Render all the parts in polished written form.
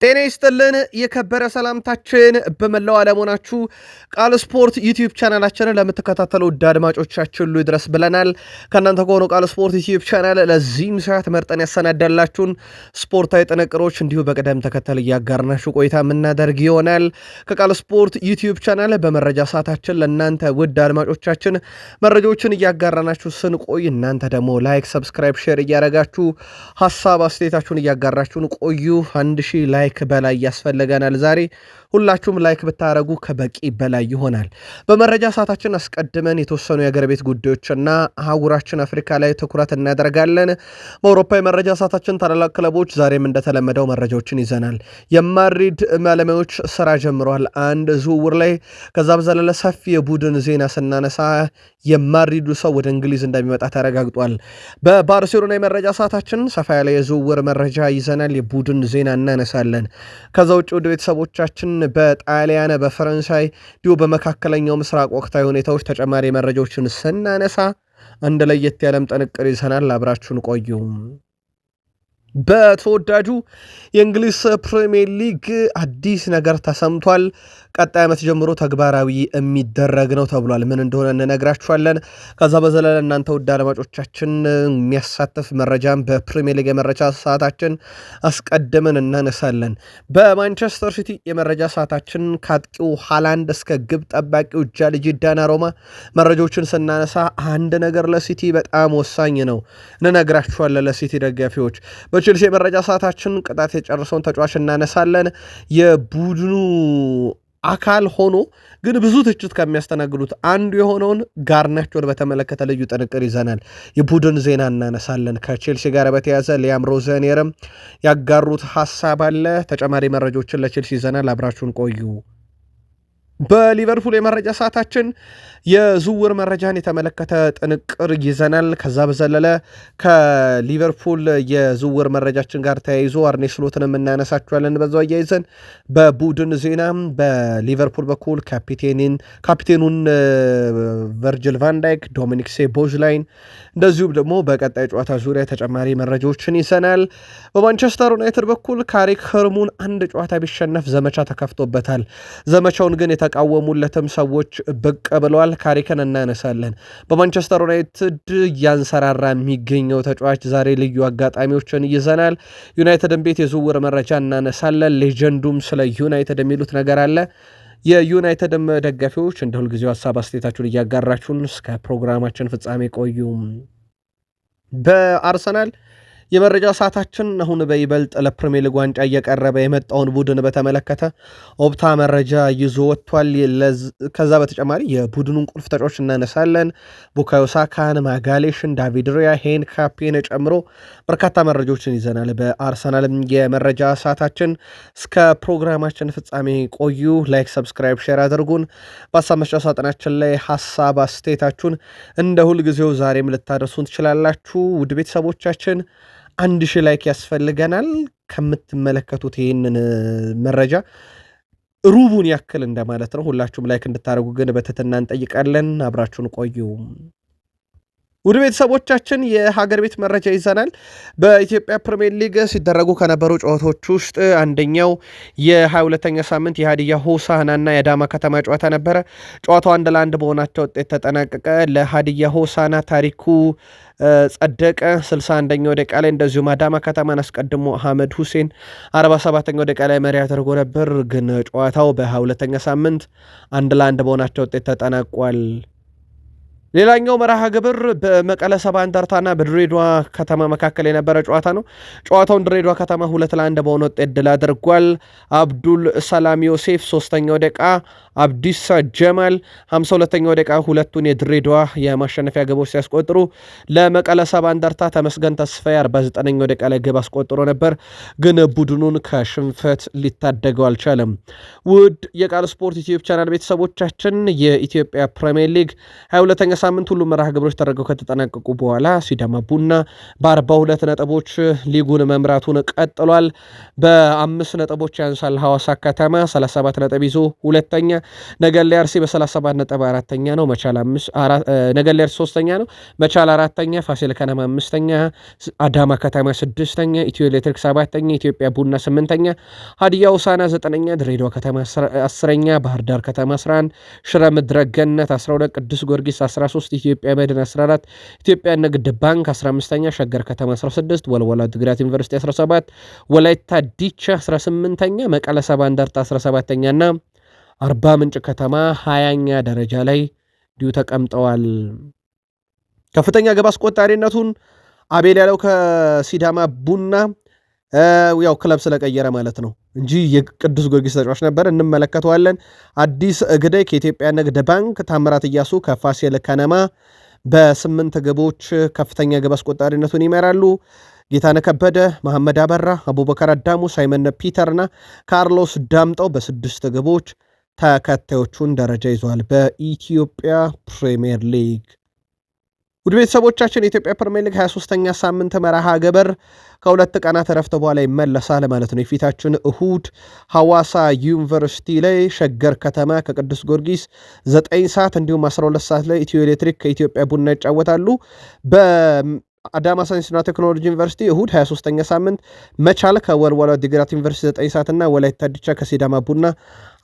ጤና ይስጥልን የከበረ ሰላምታችን በመላው ዓለም ሆናችሁ ቃል ስፖርት ዩቲዩብ ቻናላችንን ለምትከታተሉ ውድ አድማጮቻችን ሁሉ ይድረስ ብለናል። ከእናንተ ከሆነው ቃል ስፖርት ዩቲዩብ ቻናል ለዚህም ሰዓት መርጠን ያሰናዳላችሁን ስፖርታዊ ጥንቅሮች እንዲሁ በቅደም ተከተል እያጋርናችሁ ቆይታ የምናደርግ ይሆናል። ከቃል ስፖርት ዩቲዩብ ቻናል በመረጃ ሰዓታችን ለእናንተ ውድ አድማጮቻችን መረጃዎችን እያጋራናችሁ ስንቆይ እናንተ ደግሞ like፣ subscribe፣ share እያደረጋችሁ ሀሳብ አስተያየታችሁን እያጋራችሁን ቆዩ። 1000 like በላይ ያስፈልገናል። ዛሬ ሁላችሁም like ብታደረጉ ከበቂ በላይ ይሆናል። በመረጃ ሰዓታችን አስቀድመን የተወሰኑ የአገር ቤት ጉዳዮችና አህጉራችን አፍሪካ ላይ ትኩረት እናደርጋለን። በአውሮፓ የመረጃ ሰዓታችን ታላላቅ ክለቦች ዛሬም እንደተለመደው መረጃዎችን ይዘናል። የማድሪድ ባለሙያዎች ስራ ጀምረዋል አንድ ዝውውር ላይ። ከዛ በዘለለ ሰፊ የቡድን ዜና ስናነሳ የማድሪዱ ሰው ወደ እንግሊዝ እንደሚመጣ ተረጋግጧል። በባርሴሎና የመረጃ ሰዓታችን ሰፋ ያለ የዝውውር መረጃ ይዘናል። የቡድን ዜና እናነሳለን። ከዛ ውጭ ወደ ቤተሰቦቻችን በጣሊያን፣ በፈረንሳይ እንዲሁ በመካከለኛው ምስራቅ ወቅታዊ ሁኔታዎች ተጨማሪ መረጃዎችን ስናነሳ አንድ ለየት ያለም ጥንቅር ይዘናል። አብራችሁን ቆዩ። በተወዳጁ የእንግሊዝ ፕሪሚየር ሊግ አዲስ ነገር ተሰምቷል። ቀጣይ ዓመት ጀምሮ ተግባራዊ የሚደረግ ነው ተብሏል። ምን እንደሆነ እንነግራችኋለን። ከዛ በዘለለ እናንተ ውድ አድማጮቻችን የሚያሳትፍ መረጃም በፕሪሚየር ሊግ የመረጃ ሰዓታችን አስቀድመን እናነሳለን። በማንቸስተር ሲቲ የመረጃ ሰዓታችን ከአጥቂው ሃላንድ እስከ ግብ ጠባቂው ጂያንሉጂ ዶናሩማ መረጃዎችን ስናነሳ አንድ ነገር ለሲቲ በጣም ወሳኝ ነው እንነግራችኋለን። ለሲቲ ደጋፊዎች በቼልሲ የመረጃ ሰዓታችን ቅጣት የጨረሰውን ተጫዋች እናነሳለን። የቡድኑ አካል ሆኖ ግን ብዙ ትችት ከሚያስተናግዱት አንዱ የሆነውን ጋርናቾን በተመለከተ ልዩ ጥንቅር ይዘናል። የቡድን ዜና እናነሳለን። ከቼልሲ ጋር በተያዘ ሊያም ሮዘኔርም ያጋሩት ሀሳብ አለ። ተጨማሪ መረጃዎችን ለቼልሲ ይዘናል። አብራችሁን ቆዩ። በሊቨርፑል የመረጃ ሰዓታችን የዝውውር መረጃን የተመለከተ ጥንቅር ይዘናል። ከዛ በዘለለ ከሊቨርፑል የዝውውር መረጃችን ጋር ተያይዞ አርኔ ስሎትንም እናነሳችኋለን። በዛው አያይዘን በቡድን ዜና በሊቨርፑል በኩል ካፒቴኑን ቨርጅል ቫንዳይክ፣ ዶሚኒክ ሶቦዝላይን እንደዚሁም ደግሞ በቀጣይ ጨዋታ ዙሪያ ተጨማሪ መረጃዎችን ይዘናል። በማንቸስተር ዩናይትድ በኩል ካሪክ ህርሙን አንድ ጨዋታ ቢሸነፍ ዘመቻ ተከፍቶበታል። ዘመቻውን ግን የተቃወሙለትም ሰዎች ብቅ ብለዋል። ካሪክን እናነሳለን። በማንቸስተር ዩናይትድ እያንሰራራ የሚገኘው ተጫዋች ዛሬ ልዩ አጋጣሚዎችን ይዘናል። ዩናይትድን ቤት የዝውውር መረጃ እናነሳለን። legend ኡም ስለ ዩናይትድ የሚሉት ነገር አለ። የዩናይትድም ደጋፊዎች እንደ ሁልጊዜው ሀሳብ አስተያየታችሁን እያጋራችሁን እስከ ፕሮግራማችን ፍጻሜ ቆዩ። በአርሰናል የመረጃ ሰዓታችን አሁን በይበልጥ ለፕሪሚየር ሊግ ዋንጫ እየቀረበ የመጣውን ቡድን በተመለከተ ኦፕታ መረጃ ይዞ ወጥቷል። ከዛ በተጨማሪ የቡድኑን ቁልፍ ተጫዋች እናነሳለን። ቡካዮ ሳካን፣ ማጋሌሽን፣ ዳቪድ ሪያ፣ ሂንካፒዬን ጨምሮ በርካታ መረጃዎችን ይዘናል። በአርሰናልም የመረጃ ሰዓታችን እስከ ፕሮግራማችን ፍጻሜ ቆዩ። like፣ subscribe፣ share አድርጉን። በሀሳብ መስጫ ሳጥናችን ላይ ሀሳብ አስተያየታችሁን እንደ ሁልጊዜው ዛሬም ልታደርሱን ትችላላችሁ። ውድ ቤተሰቦቻችን 1000 like ያስፈልገናል። ከምትመለከቱት ይህንን መረጃ ሩቡን ያክል እንደማለት ነው። ሁላችሁም like እንድታደርጉ ግን በትህትና እንጠይቃለን። አብራችሁን ቆዩ። ውድ ቤተሰቦቻችን የሀገር ቤት መረጃ ይዘናል። በኢትዮጵያ ፕሪሚየር ሊግ ሲደረጉ ከነበሩ ጨዋታዎች ውስጥ አንደኛው የ22ኛ ሳምንት የሀዲያ ሆሳዕናና የአዳማ ከተማ ጨዋታ ነበረ። ጨዋታው 1-1 በሆናቸው ውጤት ተጠናቀቀ። ለሀዲያ ሆሳዕና ታሪኩ ጸደቀ 61ኛው ደቂቃ ላይ፣ እንደዚሁም አዳማ ከተማን አስቀድሞ አህመድ ሁሴን 47ኛው ደቂቃ ላይ መሪ አድርጎ ነበር። ግን ጨዋታው በ22ኛ ሳምንት 1-1 በሆናቸው ውጤት ተጠናቋል። ሌላኛው መርሃ ግብር በመቀለ ሰባ እንደርታና በድሬዳዋ ከተማ መካከል የነበረ ጨዋታ ነው። ጨዋታውን ድሬዳዋ ከተማ 2-1 በሆነ ውጤት ድል አድርጓል። አብዱል ሰላም ዮሴፍ ሶስተኛው ደቂቃ፣ አብዲሳ ጀማል 52ኛው ደቂቃ ሁለቱን የድሬዳዋ የማሸነፊያ ግቦች ሲያስቆጥሩ ለመቀለ ሰባ እንደርታ ተመስገን ተስፋዬ 49ኛው ደቂቃ ላይ ግብ አስቆጥሮ ነበር፣ ግን ቡድኑን ከሽንፈት ሊታደገው አልቻለም። ውድ የቃል ስፖርት ዩቲዩብ ቻናል ቤተሰቦቻችን የኢትዮጵያ ፕሪሚየር ሊግ 22ኛ ሳምንት ሁሉ መርሃ ግብሮች ተደርገው ከተጠናቀቁ በኋላ ሲዳማ ቡና በ42 ነጥቦች ሊጉን መምራቱን ቀጥሏል። በ5 ነጥቦች ያንሳል ሐዋሳ ከተማ 37 ነጥብ ይዞ ሁለተኛ፣ ነገሌ አርሲ በ37 ነጥብ አራተኛ ነው። መቻል ነገሌ አርሲ ሶስተኛ ነው። መቻል አራተኛ፣ ፋሲል ከነማ አምስተኛ፣ አዳማ ከተማ ስድስተኛ፣ ኢትዮ ኤሌክትሪክ ሰባተኛ፣ ኢትዮጵያ ቡና ስምንተኛ፣ ሀዲያ ሆሳዕና ዘጠነኛ፣ ድሬዳዋ ከተማ 10ኛ፣ ባህር ዳር ከተማ 11፣ ሽረ ምድረ ገነት 12፣ ቅዱስ ጊዮርጊስ 13፣ ኢትዮጵያ መድን 14፣ ኢትዮጵያ ንግድ ባንክ 15ኛ፣ ሸገር ከተማ 16፣ ወልዋሎ ዓዲግራት ዩኒቨርሲቲ 17፣ ወላይታ ዲቻ 18ኛ፣ መቀለ ሰባ እንደርታ 17ኛ እና አርባ ምንጭ ከተማ 20ኛ ደረጃ ላይ እንዲሁ ተቀምጠዋል። ከፍተኛ ግብ አስቆጣሪነቱን አቤል ያለው ከሲዳማ ቡና ያው ክለብ ስለቀየረ ማለት ነው እንጂ የቅዱስ ጊዮርጊስ ተጫዋች ነበር። እንመለከተዋለን። አዲስ እግደይ ከኢትዮጵያ ንግድ ባንክ፣ ታምራት እያሱ ከፋሲል ከነማ በ8 ግቦች ከፍተኛ ግብ አስቆጣሪነቱን ይመራሉ። ጌታነህ ከበደ፣ መሐመድ አበራ፣ አቡበከር አዳሙ፣ ሳይመን ፒተር እና ካርሎስ ዳምጠው በ6 ግቦች ተከታዮቹን ደረጃ ይዘዋል። በኢትዮጵያ ፕሪሚየር ሊግ ውድ ቤተሰቦቻችን የኢትዮጵያ ፕሪሚየር ሊግ 23ኛ ሳምንት መርሃ ግብር ከ2 ቀናት እረፍት በኋላ ይመለሳል ማለት ነው። የፊታችን እሁድ ሐዋሳ ዩኒቨርሲቲ ላይ ሸገር ከተማ ከቅዱስ ጊዮርጊስ 9 ሰዓት እንዲሁም 12 ሰዓት ላይ ኢትዮ ኤሌክትሪክ ከኢትዮጵያ ቡና ይጫወታሉ። በአዳማ ሳይንስና ቴክኖሎጂ ዩኒቨርሲቲ እሁድ 23ኛ ሳምንት መቻል ከወልዋሎ ዓዲግራት ዩኒቨርሲቲ 9 ሰዓትና ወላይታ ዲቻ ከሲዳማ ቡና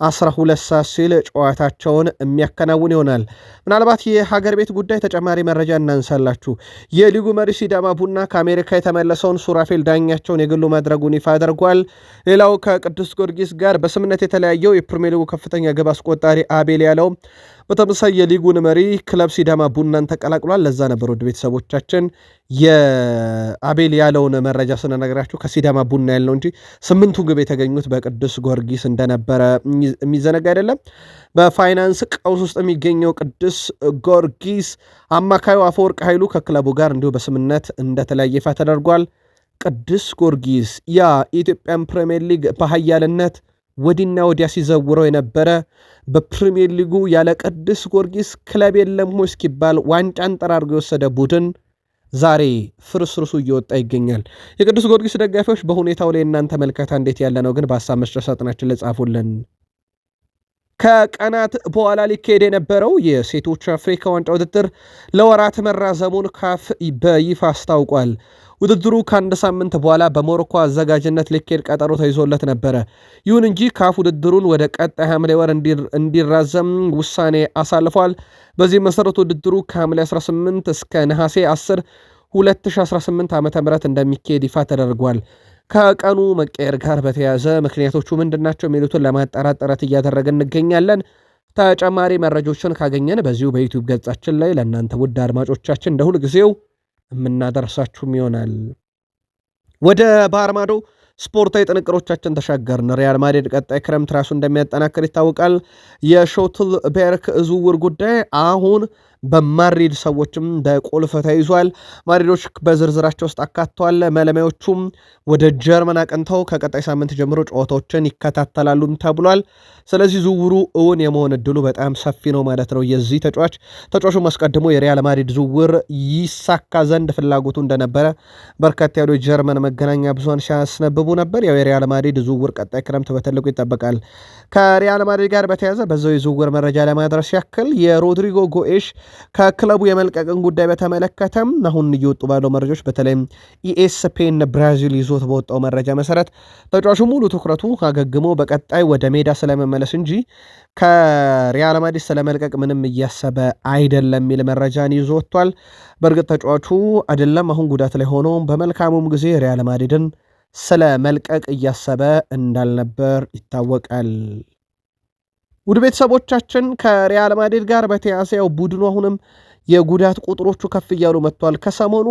12 ሰዓት ሲል ጨዋታቸውን የሚያከናውን ይሆናል። ምናልባት የሀገር ቤት ጉዳይ ተጨማሪ መረጃ እናንሳላችሁ። የሊጉ መሪ ሲዳማ ቡና ከአሜሪካ የተመለሰውን ሱራፌል ዳኛቸውን የግሉ ማድረጉን ይፋ አድርጓል። ሌላው ከቅዱስ ጊዮርጊስ ጋር በስምምነት የተለያየው የፕሪሚየር ሊጉ ከፍተኛ ግብ አስቆጣሪ አቤል ያለው በተመሳሳይ የሊጉን መሪ ክለብ ሲዳማ ቡናን ተቀላቅሏል። ለዛ ነበር ውድ ቤተሰቦቻችን የአቤል ያለውን መረጃ ስንነግራችሁ ከሲዳማ ቡና ያልነው እንጂ 8ቱ ግብ የተገኙት በቅዱስ ጊዮርጊስ እንደነበረ የሚዘነጋ አይደለም። በፋይናንስ ቀውስ ውስጥ የሚገኘው ቅዱስ ጊዮርጊስ አማካዩ አፈወርቅ ኃይሉ ከክለቡ ጋር እንዲሁ በስምምነት እንደተለያየ ይፋ ተደርጓል። ቅዱስ ጊዮርጊስ ያ የኢትዮጵያን ፕሪሚየር ሊግ በኃያልነት ወዲና ወዲያ ሲዘውረው የነበረ በፕሪሚየር ሊጉ ያለ ቅዱስ ጊዮርጊስ ክለብ የለም ሆይ እስኪባል ዋንጫን ጠራርጎ የወሰደ ቡድን ዛሬ ፍርስርሱ እየወጣ ይገኛል። የቅዱስ ጊዮርጊስ ደጋፊዎች በሁኔታው ላይ እናንተ መልከታ እንዴት ያለ ነው ግን በሀሳብ መስጫ ሳጥናችን ላይ ጻፉልን። ከቀናት በኋላ ሊካሄድ የነበረው የሴቶች አፍሪካ ዋንጫ ውድድር ለወራት መራዘሙን ካፍ በይፋ አስታውቋል። ውድድሩ ከአንድ ሳምንት በኋላ በሞሮኮ አዘጋጅነት ሊካሄድ ቀጠሮ ተይዞለት ነበረ። ይሁን እንጂ ካፍ ውድድሩን ወደ ቀጣይ ሐምሌ ወር እንዲራዘም ውሳኔ አሳልፏል። በዚህ መሰረት ውድድሩ ከሐምሌ 18 እስከ ነሐሴ 10 2018 ዓ.ም እንደሚካሄድ ይፋ ተደርጓል። ከቀኑ መቀየር ጋር በተያያዘ ምክንያቶቹ ምንድናቸው የሚሉትን ለማጣራት ጥረት እያደረግን እንገኛለን። ተጨማሪ መረጃዎችን ካገኘን በዚሁ በዩቲዩብ ገጻችን ላይ ለእናንተ ውድ አድማጮቻችን እንደ ሁል ጊዜው የምናደርሳችሁም ይሆናል። ወደ ባህር ማዶ ስፖርታዊ ጥንቅሮቻችን ተሻገርን። ሪያል ማድሪድ ቀጣይ ክረምት ራሱ እንደሚያጠናክር ይታወቃል። የሾትልቤርክ ዝውውር ጉዳይ አሁን በማድሪድ ሰዎችም በቁልፍ ተይዟል። ማድሪዶች በዝርዝራቸው ውስጥ አካተዋል። መለማዮቹም ወደ ጀርመን አቅንተው ከቀጣይ ሳምንት ጀምሮ ጨዋታዎችን ይከታተላሉም ተብሏል። ስለዚህ ዝውውሩ እውን የመሆን እድሉ በጣም ሰፊ ነው ማለት ነው። የዚህ ተጫዋቹም አስቀድሞ የሪያል ማድሪድ ዝውውር ይሳካ ዘንድ ፍላጎቱ እንደነበረ በርካታ ያሉ የጀርመን መገናኛ ብዙሃን ሲያስነብቡ ነበር። ያው የሪያል ማድሪድ ዝውውር ቀጣይ ክረምት በትልቁ ይጠበቃል። ከሪያል ማድሪድ ጋር በተያያዘ በዛው የዝውውር መረጃ ለማድረስ ያክል የሮድሪጎ ጎኤሽ ከክለቡ የመልቀቅን ጉዳይ በተመለከተም አሁን እየወጡ ባለው መረጃዎች በተለይም ኢኤስፒኤን ብራዚል ይዞት በወጣው መረጃ መሰረት ተጫዋቹ ሙሉ ትኩረቱ አገግሞ በቀጣይ ወደ ሜዳ ስለመመለስ እንጂ ከሪያል ማድሪድ ስለመልቀቅ ምንም እያሰበ አይደለም የሚል መረጃን ይዞ ወጥቷል። በእርግጥ ተጫዋቹ አይደለም አሁን ጉዳት ላይ ሆኖ በመልካሙም ጊዜ ሪያል ማድሪድን ስለመልቀቅ እያሰበ እንዳልነበር ይታወቃል። ውድ ቤተሰቦቻችን ከሪያል ማድሪድ ጋር በተያያዘ ያው ቡድኑ አሁንም የጉዳት ቁጥሮቹ ከፍ እያሉ መጥቷል። ከሰሞኑ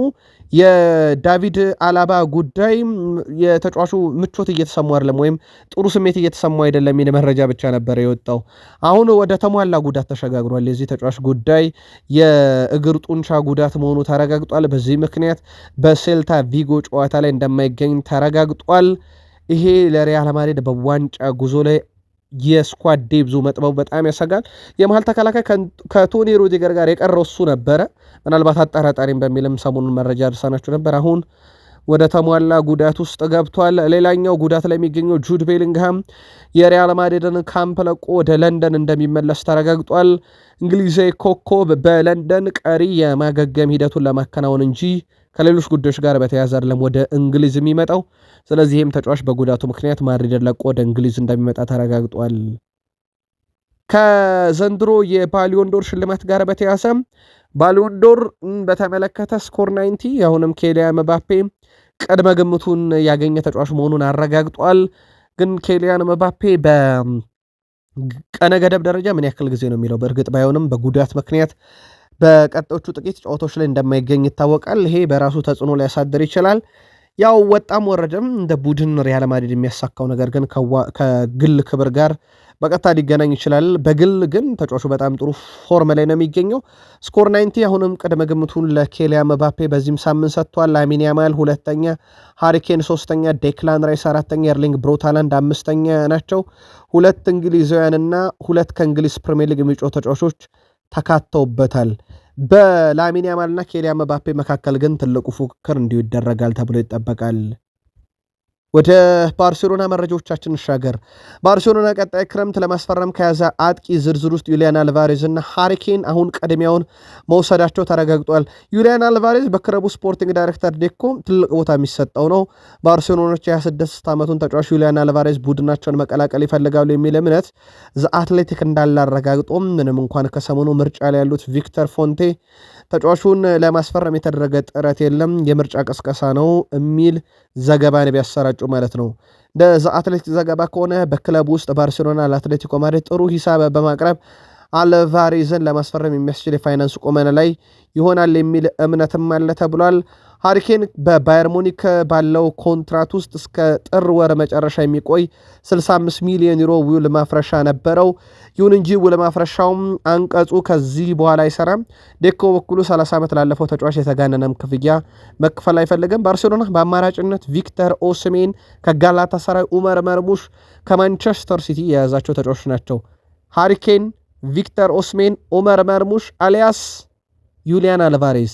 የዳቪድ አላባ ጉዳይ የተጫዋቹ ምቾት እየተሰማው አይደለም ወይም ጥሩ ስሜት እየተሰማው አይደለም የሚል መረጃ ብቻ ነበር የወጣው። አሁን ወደ ተሟላ ጉዳት ተሸጋግሯል። የዚህ ተጫዋች ጉዳይ የእግር ጡንቻ ጉዳት መሆኑ ተረጋግጧል። በዚህ ምክንያት በሴልታ ቪጎ ጨዋታ ላይ እንደማይገኝ ተረጋግጧል። ይሄ ለሪያል ማድሪድ በዋንጫ ጉዞ ላይ የ squad depth ኡ መጥበቡ በጣም ያሰጋል። የመሀል ተከላካይ ከቶኒ ሩዲገር ጋር የቀረው እሱ ነበረ። ምናልባት አጠራጣሪም በሚልም ሰሞኑን መረጃ አድርሰናችሁ ነበር። አሁን ወደ ተሟላ ጉዳት ውስጥ ገብቷል። ሌላኛው ጉዳት ላይ የሚገኘው ጁድ ቤሊንግሃም የሪያል ማድሪድን ካምፕ ለቆ ወደ ለንደን እንደሚመለስ ተረጋግጧል። እንግሊዛዊ ኮከብ በለንደን ቀሪ የማገገም ሂደቱን ለማከናወን እንጂ ከሌሎች ጉዳዮች ጋር በተያያዘ አይደለም ወደ እንግሊዝ የሚመጣው። ስለዚህ ይህም ተጫዋች በጉዳቱ ምክንያት ማድሪድን ለቆ ወደ እንግሊዝ እንደሚመጣ ተረጋግጧል። ከዘንድሮ የባሊዮንዶር ሽልማት ጋር በተያያዘ ባሊዮንዶር በተመለከተ ስኮር 90 አሁንም ኬሊያን መባፔ ቅድመ ግምቱን ያገኘ ተጫዋች መሆኑን አረጋግጧል። ግን ኬሊያን መባፔ በቀነ ገደብ ደረጃ ምን ያክል ጊዜ ነው የሚለው በእርግጥ ባይሆንም በጉዳት ምክንያት በቀጣዮቹ ጥቂት ጨዋታዎች ላይ እንደማይገኝ ይታወቃል። ይሄ በራሱ ተጽዕኖ ሊያሳድር ይችላል። ያው ወጣም ወረደም እንደ ቡድን ሪያል ማድሪድ የሚያሳካው ነገር ግን ከግል ክብር ጋር በቀጥታ ሊገናኝ ይችላል። በግል ግን ተጫዋቹ በጣም ጥሩ form ላይ ነው የሚገኘው። ስኮር 90 አሁንም ቅድመ ግምቱን ለኬሊያን መባፔ በዚህም ሳምንት ሰጥቷል። ላሚን ያማል ሁለተኛ፣ ሃሪ ኬን ሶስተኛ፣ ዴክላን ራይስ አራተኛ፣ ኤርሊንግ ብሮት ሃላንድ አምስተኛ ናቸው። ሁለት እንግሊዛውያንና ሁለት ከእንግሊዝ ፕሪሚየር ሊግ የሚጫወቱ ተጫዋቾች ተካተውበታል። በላሚን ያማልና ኬሊያን መባፔ መካከል ግን ትልቁ ፉክክር እንዲሁ ይደረጋል ተብሎ ይጠበቃል። ወደ ባርሴሎና መረጃዎቻችን እንሻገር። ባርሴሎና ቀጣይ ክረምት ለማስፈረም ከያዘ አጥቂ ዝርዝር ውስጥ ዩሊያን አልቫሬዝ እና ሃሪ ኬን አሁን ቅድሚያውን መውሰዳቸው ተረጋግጧል። ዩሊያን አልቫሬዝ በክለቡ sporting director ዴኮ ትልቅ ቦታ የሚሰጠው ነው። ባርሴሎናዎች የ26 ዓመቱን ተጫዋች ዩሊያን አልቫሬዝ ቡድናቸውን መቀላቀል ይፈልጋሉ የሚል እምነት ዘ አትሌቲክ እንዳለ አረጋግጦም ምንም እንኳን ከሰሞኑ ምርጫ ላይ ያሉት ቪክተር ፎንቴ ተጫዋቹን ለማስፈረም የተደረገ ጥረት የለም፣ የምርጫ ቅስቀሳ ነው የሚል ዘገባን ቢያሰራጩ ማለት ነው። እንደ ዘ አትሌቲክ ዘገባ ከሆነ በክለቡ ውስጥ ባርሴሎና ለአትሌቲኮ ማድሪድ ጥሩ ሂሳብ በማቅረብ አልቫሬዝን ለማስፈረም የሚያስችል የፋይናንስ ቁመና ላይ ይሆናል የሚል እምነትም አለ ተብሏል። ሃሪ ኬን በባየር ሙኒክ ባለው ኮንትራት ውስጥ እስከ ጥር ወር መጨረሻ የሚቆይ 65 ሚሊዮን ዩሮ ውል ማፍረሻ ነበረው። ይሁን እንጂ ውል ማፍረሻውም አንቀጹ ከዚህ በኋላ አይሰራም። ዴኮ በኩሉ 30 ዓመት ላለፈው ተጫዋች የተጋነነም ክፍያ መክፈል አይፈልግም። ባርሴሎና በአማራጭነት ቪክተር ኦስሜን ከጋላታሳራይ፣ ኡመር መርሙሽ ከማንቸስተር ሲቲ የያዛቸው ተጫዋቾች ናቸው። ሃሪ ኬን፣ ቪክተር ኦስሜን፣ ኡመር መርሙሽ አሊያስ ዩሊያን አልቫሬዝ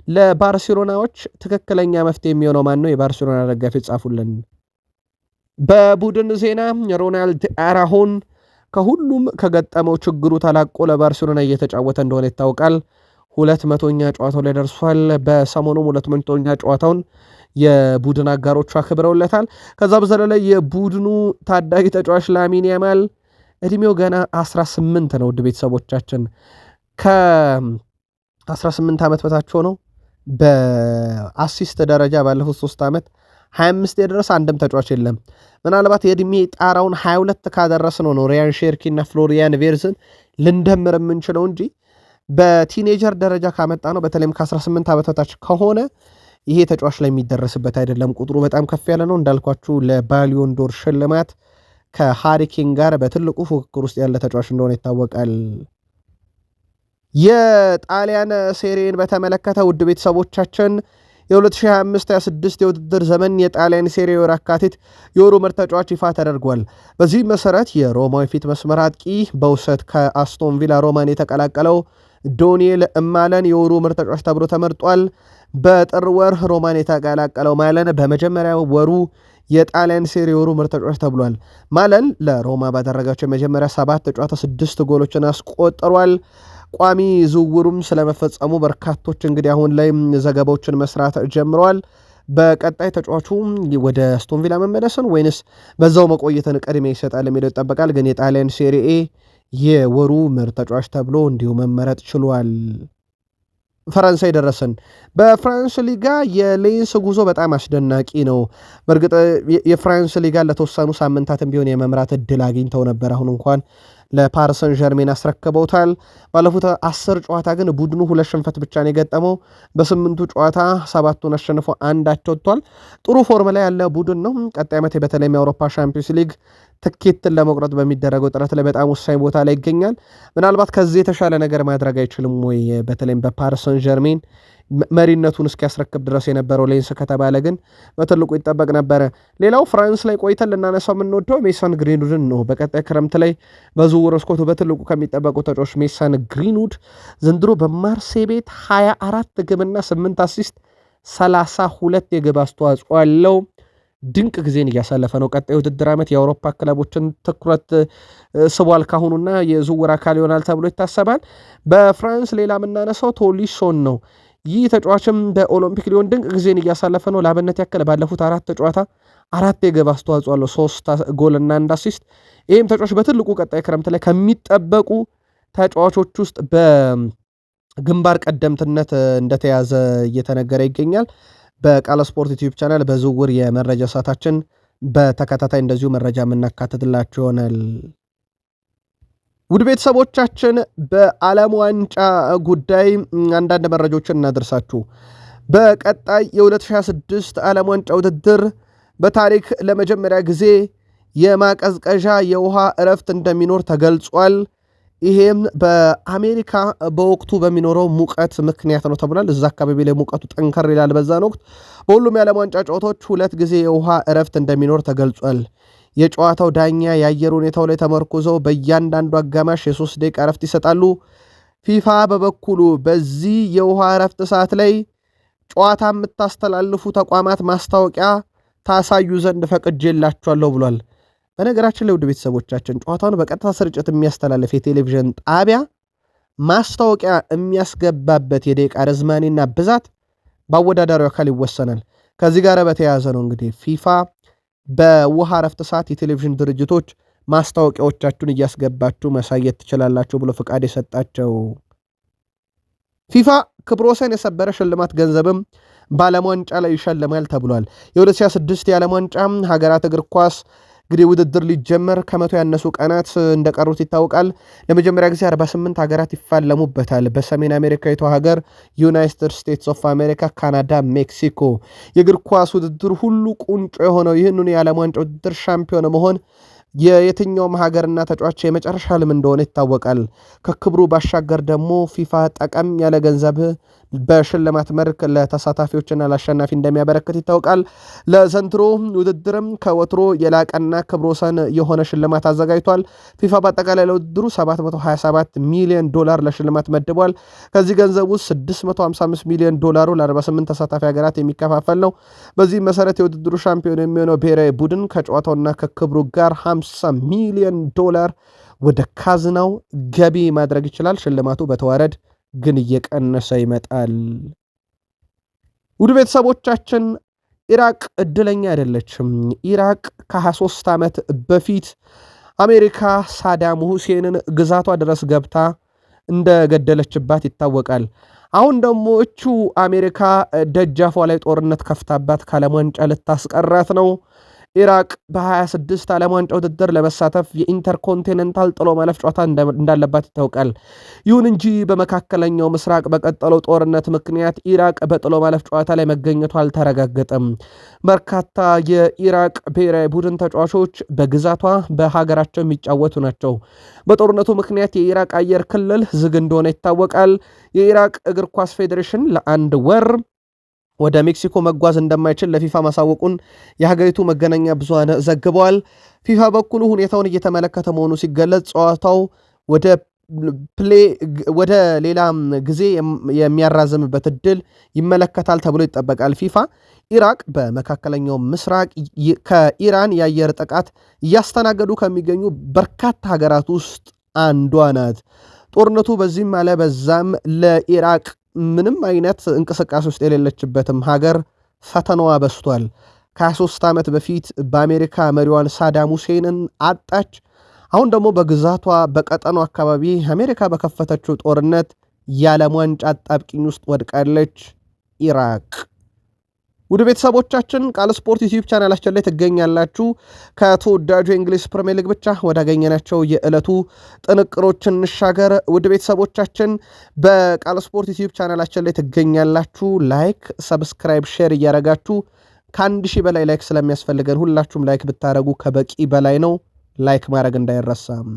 ለባርሴሎናዎች ትክክለኛ መፍትሄ የሚሆነው ማን ነው? የባርሴሎና ደጋፊ ጻፉልን። በቡድን ዜና ሮናልድ አራሆን ከሁሉም ከገጠመው ችግሩ ተላቆ ለባርሴሎና እየተጫወተ እንደሆነ ይታወቃል። 200ኛ ጨዋታው ላይ ደርሷል። በሰሞኑም 200ኛ ጨዋታውን የቡድን አጋሮቹ አክብረውለታል። ከዛ በዘለለ የቡድኑ ታዳጊ ተጫዋች ላሚን ያማል እድሜው ገና 18 ነው። ውድ ቤተሰቦቻችን ከ18 ዓመት በታች ሆነው በ assist ደረጃ ባለፉት 3 ዓመት 25 የደረሰ አንድም ተጫዋች የለም። ምናልባት የእድሜ ጣራውን 22 ካደረስ ነው ሪያን ሼርኪ እና ፍሎሪያን ቬርዝን ልንደምር የምንችለው እንጂ በ teenager ደረጃ ካመጣ ነው በተለይም ከ18 ዓመት በታች ከሆነ ይሄ ተጫዋች ላይ የሚደረስበት አይደለም። ቁጥሩ በጣም ከፍ ያለ ነው። እንዳልኳችሁ ለባሊዮንዶር ሽልማት ከሃሪ ኬን ጋር በትልቁ ፉክክር ውስጥ ያለ ተጫዋች እንደሆነ ይታወቃል። የጣሊያን ሴሪን በተመለከተ ውድ ቤተሰቦቻችን የ2025/26 የውድድር ዘመን የጣሊያን ሴሪ ወር የካቲት የወሩ ምርጥ ተጫዋች ይፋ ተደርጓል። በዚህ መሰረት የሮማዊ ፊት መስመር አጥቂ በውሰት ከአስቶን ቪላ ሮማን የተቀላቀለው ዶኒኤል ማለን የወሩ ምርጥ ተጫዋች ተብሎ ተመርጧል። በጥር ወር ሮማን የተቀላቀለው ማለን በመጀመሪያ ወሩ የጣሊያን ሴሪ የወሩ ምርጥ ተጫዋች ተብሏል። ማለን ለሮማ ባደረጋቸው የመጀመሪያ 7 ጨዋታ 6 ጎሎችን አስቆጥሯል። ቋሚ ዝውውሩም ስለመፈጸሙ በርካቶች እንግዲህ አሁን ላይ ዘገባዎችን መስራት ጀምረዋል። በቀጣይ ተጫዋቹ ወደ አስቶን ቪላ መመለስን ወይንስ በዛው መቆየትን ቅድሚያ ይሰጣል የሚለው ይጠበቃል። ግን የጣሊያን ሴሪኤ የወሩ ምርጥ ተጫዋች ተብሎ እንዲሁ መመረጥ ችሏል። ፈረንሳይ ደረስን። በፍራንስ ሊጋ የሌንስ ጉዞ በጣም አስደናቂ ነው። በእርግጥ የፍራንስ ሊጋ ለተወሰኑ ሳምንታትም ቢሆን የመምራት እድል አግኝተው ነበር። አሁን እንኳን ለፓሪሰን ዠርሜን አስረክበውታል። ባለፉት 10 ጨዋታ ግን ቡድኑ 2 ሽንፈት ብቻ ነው የገጠመው። በ8ቱ ጨዋታ 7ቱን አሸንፎ 1 አቻ ወጥቷል። ጥሩ form ላይ ያለ ቡድን ነው። ቀጣይ ዓመት በተለይም የአውሮፓ ሻምፒዮንስ ሊግ ትኬትን ለመቁረጥ በሚደረገው ጥረት ላይ በጣም ወሳኝ ቦታ ላይ ይገኛል። ምናልባት ከዚህ የተሻለ ነገር ማድረግ አይችልም ወይ? በተለይም በፓሪስ ሰን ዠርሜን መሪነቱን እስኪያስረክብ ድረስ የነበረው ሌንስ ከተባለ ግን በትልቁ ይጠበቅ ነበረ። ሌላው ፍራንስ ላይ ቆይተን ልናነሳው የምንወደው ሜሰን ግሪንውድን ነው። በቀጣይ ክረምት ላይ በዝውውር መስኮቱ በትልቁ ከሚጠበቁ ተጫዋቾች ሜሰን ግሪንውድ ዘንድሮ በማርሴ ቤት 24 ግብና 8 assist 32 የግብ አስተዋጽኦ አለው። ድንቅ ጊዜን እያሳለፈ ነው። ቀጣይ ውድድር ዓመት የአውሮፓ ክለቦችን ትኩረት ስቧል ካሁኑና የዝውውር አካል ይሆናል ተብሎ ይታሰባል። በፍራንስ ሌላ የምናነሳው ቶሊሶን ነው። ይህ ተጫዋችም በኦሎምፒክ ሊዮን ድንቅ ጊዜን እያሳለፈ ነው። ለአብነት ያክል ባለፉት አራት ጨዋታ አራት የግብ አስተዋጽኦ አለው፣ 3 ጎል እና 1 assist። ይህም ተጫዋች በትልቁ ቀጣይ ክረምት ላይ ከሚጠበቁ ተጫዋቾች ውስጥ በግንባር ቀደምትነት እንደተያዘ እየተነገረ ይገኛል። በቃለ ስፖርት ዩቲዩብ ቻናል በዝውውር የመረጃ ሰዓታችን በተከታታይ እንደዚሁ መረጃ የምናካትትላችሁ ይሆናል። ውድ ቤተሰቦቻችን በዓለም ዋንጫ ጉዳይ አንዳንድ መረጃዎችን እናደርሳችሁ። በቀጣይ የ2026 ዓለም ዋንጫ ውድድር በታሪክ ለመጀመሪያ ጊዜ የማቀዝቀዣ የውሃ እረፍት እንደሚኖር ተገልጿል። ይሄም በአሜሪካ በወቅቱ በሚኖረው ሙቀት ምክንያት ነው ተብሏል። እዛ አካባቢ ላይ ሙቀቱ ጠንከር ይላል። በዛን ወቅት በሁሉም የዓለም ዋንጫ ጨዋታዎች 2 ጊዜ የውሃ እረፍት እንደሚኖር ተገልጿል። የጨዋታው ዳኛ የአየር ሁኔታው ላይ ተመርኩዘው በእያንዳንዱ አጋማሽ የ3 ደቂቃ እረፍት ይሰጣሉ። ፊፋ በበኩሉ በዚህ የውሃ እረፍት ሰዓት ላይ ጨዋታ የምታስተላልፉ ተቋማት ማስታወቂያ ታሳዩ ዘንድ ፈቅጄላችኋለሁ ብሏል። በነገራችን ላይ ውድ ቤተሰቦቻችን ጨዋታውን በቀጥታ ስርጭት የሚያስተላልፍ የቴሌቪዥን ጣቢያ ማስታወቂያ የሚያስገባበት የደቂቃ ርዝማኔና ብዛት በአወዳዳሪው አካል ይወሰናል። ከዚህ ጋር በተያያዘ ነው እንግዲህ ፊፋ በውሃ እረፍት ሰዓት የቴሌቪዥን ድርጅቶች ማስታወቂያዎቻችሁን እያስገባችሁ ማሳየት ትችላላችሁ ብሎ ፍቃድ የሰጣቸው። ፊፋ ክብረ ወሰን የሰበረ ሽልማት ገንዘብም በዓለም ዋንጫ ላይ ይሸልማል ተብሏል። የ2026 የዓለም ዋንጫ ሀገራት እግር ኳስ እንግዲህ ውድድር ሊጀመር ከ100 ያነሱ ቀናት እንደቀሩት ይታወቃል። ለመጀመሪያ ጊዜ 48 ሀገራት ይፋለሙበታል። በሰሜን አሜሪካዊቷ ሀገር ዩናይትድ ስቴትስ ኦፍ አሜሪካ፣ ካናዳ፣ ሜክሲኮ የእግር ኳስ ውድድር ሁሉ ቁንጮ የሆነው ይህንኑ የዓለም ዋንጫ ውድድር ሻምፒዮን መሆን የየትኛውም ሀገርና ተጫዋች የመጨረሻ ህልም እንደሆነ ይታወቃል። ከክብሩ ባሻገር ደግሞ ፊፋ ጠቀም ያለ ገንዘብ በሽልማት መልክ ለተሳታፊዎችና ለአሸናፊ እንደሚያበረክት ይታወቃል። ለዘንድሮ ውድድርም ከወትሮ የላቀና ክብረ ወሰን የሆነ ሽልማት አዘጋጅቷል። ፊፋ በአጠቃላይ ለውድድሩ 727 ሚሊዮን ዶላር ለሽልማት መድቧል። ከዚህ ገንዘብ ውስጥ 655 ሚሊዮን ዶላሩ ለ48 ተሳታፊ ሀገራት የሚከፋፈል ነው። በዚህ መሰረት የውድድሩ ሻምፒዮን የሚሆነው ብሔራዊ ቡድን ከጨዋታውና ከክብሩ ጋር 50 ሚሊዮን ዶላር ወደ ካዝናው ገቢ ማድረግ ይችላል። ሽልማቱ በተዋረድ ግን እየቀነሰ ይመጣል። ውድ ቤተሰቦቻችን ኢራቅ እድለኛ አይደለችም። ኢራቅ ከ23 ዓመት በፊት አሜሪካ ሳዳም ሁሴንን ግዛቷ ድረስ ገብታ እንደገደለችባት ይታወቃል። አሁን ደግሞ እቹ አሜሪካ ደጃፏ ላይ ጦርነት ከፍታባት ከዓለም ዋንጫ ልታስቀራት ነው። ኢራቅ በ26 ዓለም ዋንጫ ውድድር ለመሳተፍ የኢንተርኮንቲኔንታል ጥሎ ማለፍ ጨዋታ እንዳለባት ይታወቃል። ይሁን እንጂ በመካከለኛው ምስራቅ በቀጠለው ጦርነት ምክንያት ኢራቅ በጥሎ ማለፍ ጨዋታ ላይ መገኘቱ አልተረጋገጠም። በርካታ የኢራቅ ብሔራዊ ቡድን ተጫዋቾች በግዛቷ በሀገራቸው የሚጫወቱ ናቸው። በጦርነቱ ምክንያት የኢራቅ አየር ክልል ዝግ እንደሆነ ይታወቃል። የኢራቅ እግር ኳስ ፌዴሬሽን ለአንድ ወር ወደ ሜክሲኮ መጓዝ እንደማይችል ለፊፋ ማሳወቁን የሀገሪቱ መገናኛ ብዙሃን ዘግበዋል። ፊፋ በኩሉ ሁኔታውን እየተመለከተ መሆኑ ሲገለጽ ጨዋታው ወደ ሌላ ጊዜ የሚያራዝምበት እድል ይመለከታል ተብሎ ይጠበቃል። ፊፋ ኢራቅ በመካከለኛው ምስራቅ ከኢራን የአየር ጥቃት እያስተናገዱ ከሚገኙ በርካታ ሀገራት ውስጥ አንዷ ናት። ጦርነቱ በዚህም አለ በዛም ለኢራቅ ምንም አይነት እንቅስቃሴ ውስጥ የሌለችበትም ሀገር ፈተናዋ በስቷል። ከ23 ዓመት በፊት በአሜሪካ መሪዋን ሳዳም ሁሴንን አጣች። አሁን ደግሞ በግዛቷ በቀጠናው አካባቢ አሜሪካ በከፈተችው ጦርነት የዓለም ዋንጫ አጣብቂኝ ውስጥ ወድቃለች ኢራቅ። ውድ ቤተሰቦቻችን ቃል ስፖርት ዩቲዩብ ቻናላችን ላይ ትገኛላችሁ። ከተወዳጁ የእንግሊዝ ፕሪሚየር ሊግ ብቻ ወዳገኘናቸው የዕለቱ ጥንቅሮች እንሻገር። ውድ ቤተሰቦቻችን በቃል ስፖርት ዩቲዩብ ቻናላችን ላይ ትገኛላችሁ። like፣ subscribe፣ share እያረጋችሁ ከ1000 በላይ like ስለሚያስፈልገን ሁላችሁም like ብታደረጉ ከበቂ በላይ ነው። Like ማድረግ እንዳይረሳም።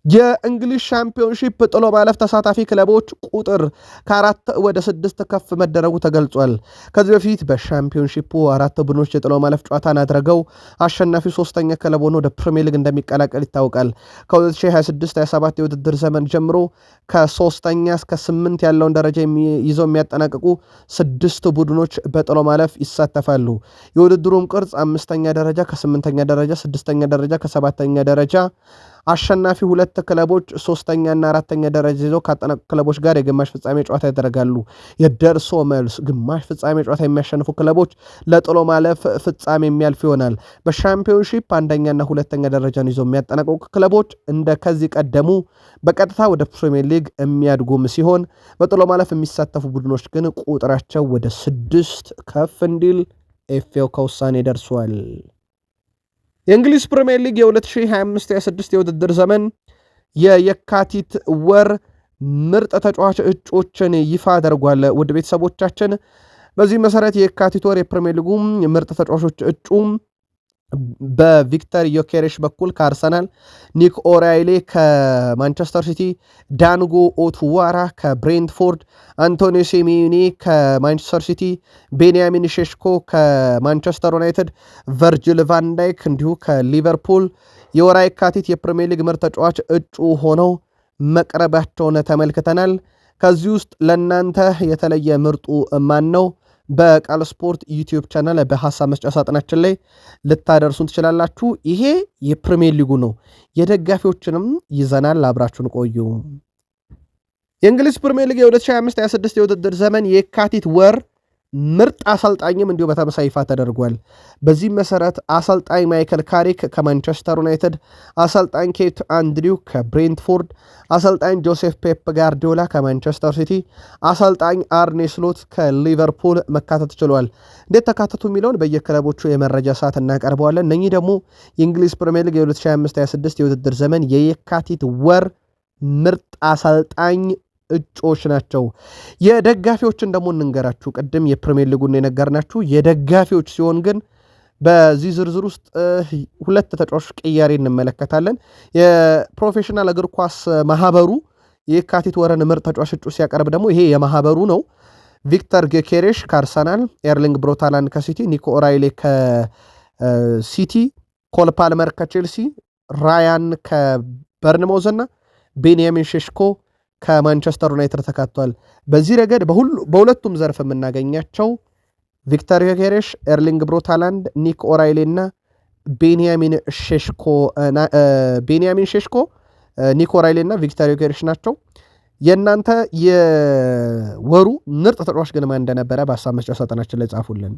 የእንግሊዝ ሻምፒዮንሺፕ ጥሎ ማለፍ ተሳታፊ ክለቦች ቁጥር ከአራት ወደ ስድስት ከፍ መደረጉ ተገልጿል። ከዚህ በፊት በሻምፒዮንሺፑ አራት ቡድኖች የጥሎ ማለፍ ጨዋታን አድርገው አሸናፊው ሶስተኛ ክለብ ሆኖ ወደ ፕሪሚየር ሊግ እንደሚቀላቀል ይታወቃል። ከ2026/27 የውድድር ዘመን ጀምሮ ከሶስተኛ እስከ ስምንት ያለውን ደረጃ ይዘው የሚያጠናቅቁ ስድስት ቡድኖች በጥሎ ማለፍ ይሳተፋሉ። የውድድሩም ቅርጽ አምስተኛ ደረጃ ከስምንተኛ ደረጃ፣ ስድስተኛ ደረጃ ከሰባተኛ ደረጃ አሸናፊ ሁለት ክለቦች ሶስተኛና አራተኛ ደረጃ ይዘው ካጠናቀቁ ክለቦች ጋር የግማሽ ፍጻሜ ጨዋታ ያደርጋሉ። የደርሶ መልስ ግማሽ ፍጻሜ ጨዋታ የሚያሸንፉ ክለቦች ለጥሎ ማለፍ ፍጻሜ የሚያልፍ ይሆናል። በሻምፒዮንሺፕ አንደኛና ሁለተኛ ደረጃን ይዘው የሚያጠናቀቁ ክለቦች እንደ ከዚህ ቀደሙ በቀጥታ ወደ ፕሪሚየር ሊግ የሚያድጉም ሲሆን በጥሎ ማለፍ የሚሳተፉ ቡድኖች ግን ቁጥራቸው ወደ ስድስት ከፍ እንዲል ኤፍኤው ከውሳኔ ደርሷል። የእንግሊዝ ፕሪምየር ሊግ የ2025/26 የውድድር ዘመን የየካቲት ወር ምርጥ ተጫዋች እጩዎችን ይፋ አድርጓል። ውድ ቤተሰቦቻችን፣ በዚህ መሰረት የየካቲት ወር የፕሪምየር ሊጉ ምርጥ ተጫዋቾች እጩ በቪክተር ዮኬሬሽ በኩል ከአርሰናል፣ ኒክ ኦራይሌ ከማንቸስተር ሲቲ፣ ዳንጎ ኦቱዋራ ከብሬንትፎርድ፣ አንቶኒዮ ሴሜኒ ከማንቸስተር ሲቲ፣ ቤንያሚን ሼሽኮ ከማንቸስተር ዩናይትድ፣ ቨርጅል ቫንዳይክ እንዲሁ ከሊቨርፑል የወርሃ የካቲት የፕሪሚየር ሊግ ምርጥ ተጫዋች እጩ ሆነው መቅረባቸውን ተመልክተናል። ከዚህ ውስጥ ለእናንተ የተለየ ምርጡ ማን ነው? በቃል ስፖርት ዩቲዩብ ቻናል በሀሳብ መስጫ ሳጥናችን ላይ ልታደርሱን ትችላላችሁ። ይሄ የፕሪሚየር ሊጉ ነው። የደጋፊዎችንም ይዘናል። አብራችሁን ቆዩ። የእንግሊዝ ፕሪሚየር ሊግ የ2025/26 የውድድር ዘመን የካቲት ወር ምርጥ አሰልጣኝም እንዲሁ በተመሳሳይ ይፋ ተደርጓል። በዚህም መሰረት አሰልጣኝ ማይከል ካሪክ ከማንቸስተር ዩናይትድ፣ አሰልጣኝ ኬት አንድሪው ከብሬንትፎርድ፣ አሰልጣኝ ጆሴፍ ፔፕ ጋርዲዮላ ከማንቸስተር ሲቲ፣ አሰልጣኝ አርኔ ስሎት ከሊቨርፑል መካተት ችሏል። እንዴት ተካተቱ የሚለውን በየክለቦቹ የመረጃ ሰዓት እናቀርበዋለን። እነኚህ ደግሞ የእንግሊዝ ፕሪሚየር ሊግ የ2025/26 የውድድር ዘመን የየካቲት ወር ምርጥ አሰልጣኝ እጩዎች ናቸው። የደጋፊዎችን ደግሞ እንንገራችሁ። ቅድም የፕሪሚየር ሊጉን የነገርናችሁ የደጋፊዎች ሲሆን ግን በዚህ ዝርዝር ውስጥ ሁለት ተጫዋቾች ቅያሬ እንመለከታለን። የፕሮፌሽናል እግር ኳስ ማህበሩ የካቲት ወርን ምርጥ ተጫዋች እጩ ሲያቀርብ ደግሞ ይሄ የማህበሩ ነው። ቪክተር ጌኬሬሽ ከአርሰናል፣ ኤርሊንግ ብሮት ሃላንድ ከሲቲ፣ ኒኮ ኦራይሌ ከሲቲ፣ ኮል ፓልመር ከቼልሲ፣ ራያን ከበርንማውዝ እና ቤንያሚን ሼሽኮ ከማንቸስተር ዩናይትድ ተካቷል። በዚህ ረገድ በሁለቱም ዘርፍ የምናገኛቸው ቪክተር ዮኬሬሽ፣ ኤርሊንግ ብሮት ሃላንድ፣ ኒክ ኦራይሌ እና ቤንያሚን ሼሽኮ፣ ኒክ ኦራይሌ እና ቪክተር ዮኬሬሽ ናቸው። የእናንተ የወሩ ምርጥ ተጫዋች ግን ማን እንደነበረ በሀሳብ መስጫ ሳጥናችን ላይ ጻፉልን።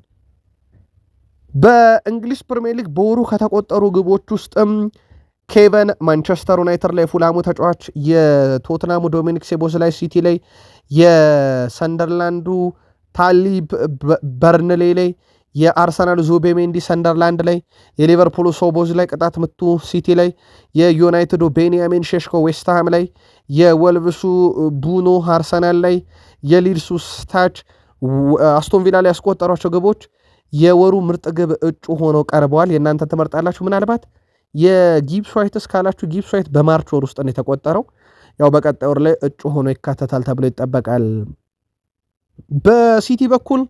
በእንግሊዝ ፕሪሚየር ሊግ በወሩ ከተቆጠሩ ግቦች ውስጥም ኬቨን ማንቸስተር ዩናይትድ ላይ፣ ፉላሙ ተጫዋች፣ የቶትናሙ ዶሚኒክ ሶቦዝላይ ሲቲ ላይ፣ የሰንደርላንዱ ታሊብ በርንሌ ላይ፣ የአርሰናሉ ዙቤሜንዲ ሰንደርላንድ ላይ፣ የሊቨርፑሉ ሶቦዝላይ ቅጣት ምቱ ሲቲ ላይ፣ የዩናይትዱ ቤንያሚን ሼሽኮ ዌስትሃም ላይ፣ የወልቭሱ ቡኖ አርሰናል ላይ፣ የሊድሱ ስታች አስቶን ቪላ ላይ ያስቆጠሯቸው ግቦች የወሩ ምርጥ ግብ እጩ ሆነው ቀርበዋል። የእናንተ ትመርጣላችሁ። ምናልባት የጊብስ ዋይትስ ካላችሁ ጊብስ ዋይት በ March ወር ውስጥ ነው የተቆጠረው። ያው በቀጣይ ወር ላይ እጩ ሆኖ ይካተታል ተብሎ ይጠበቃል። በሲቲ በኩል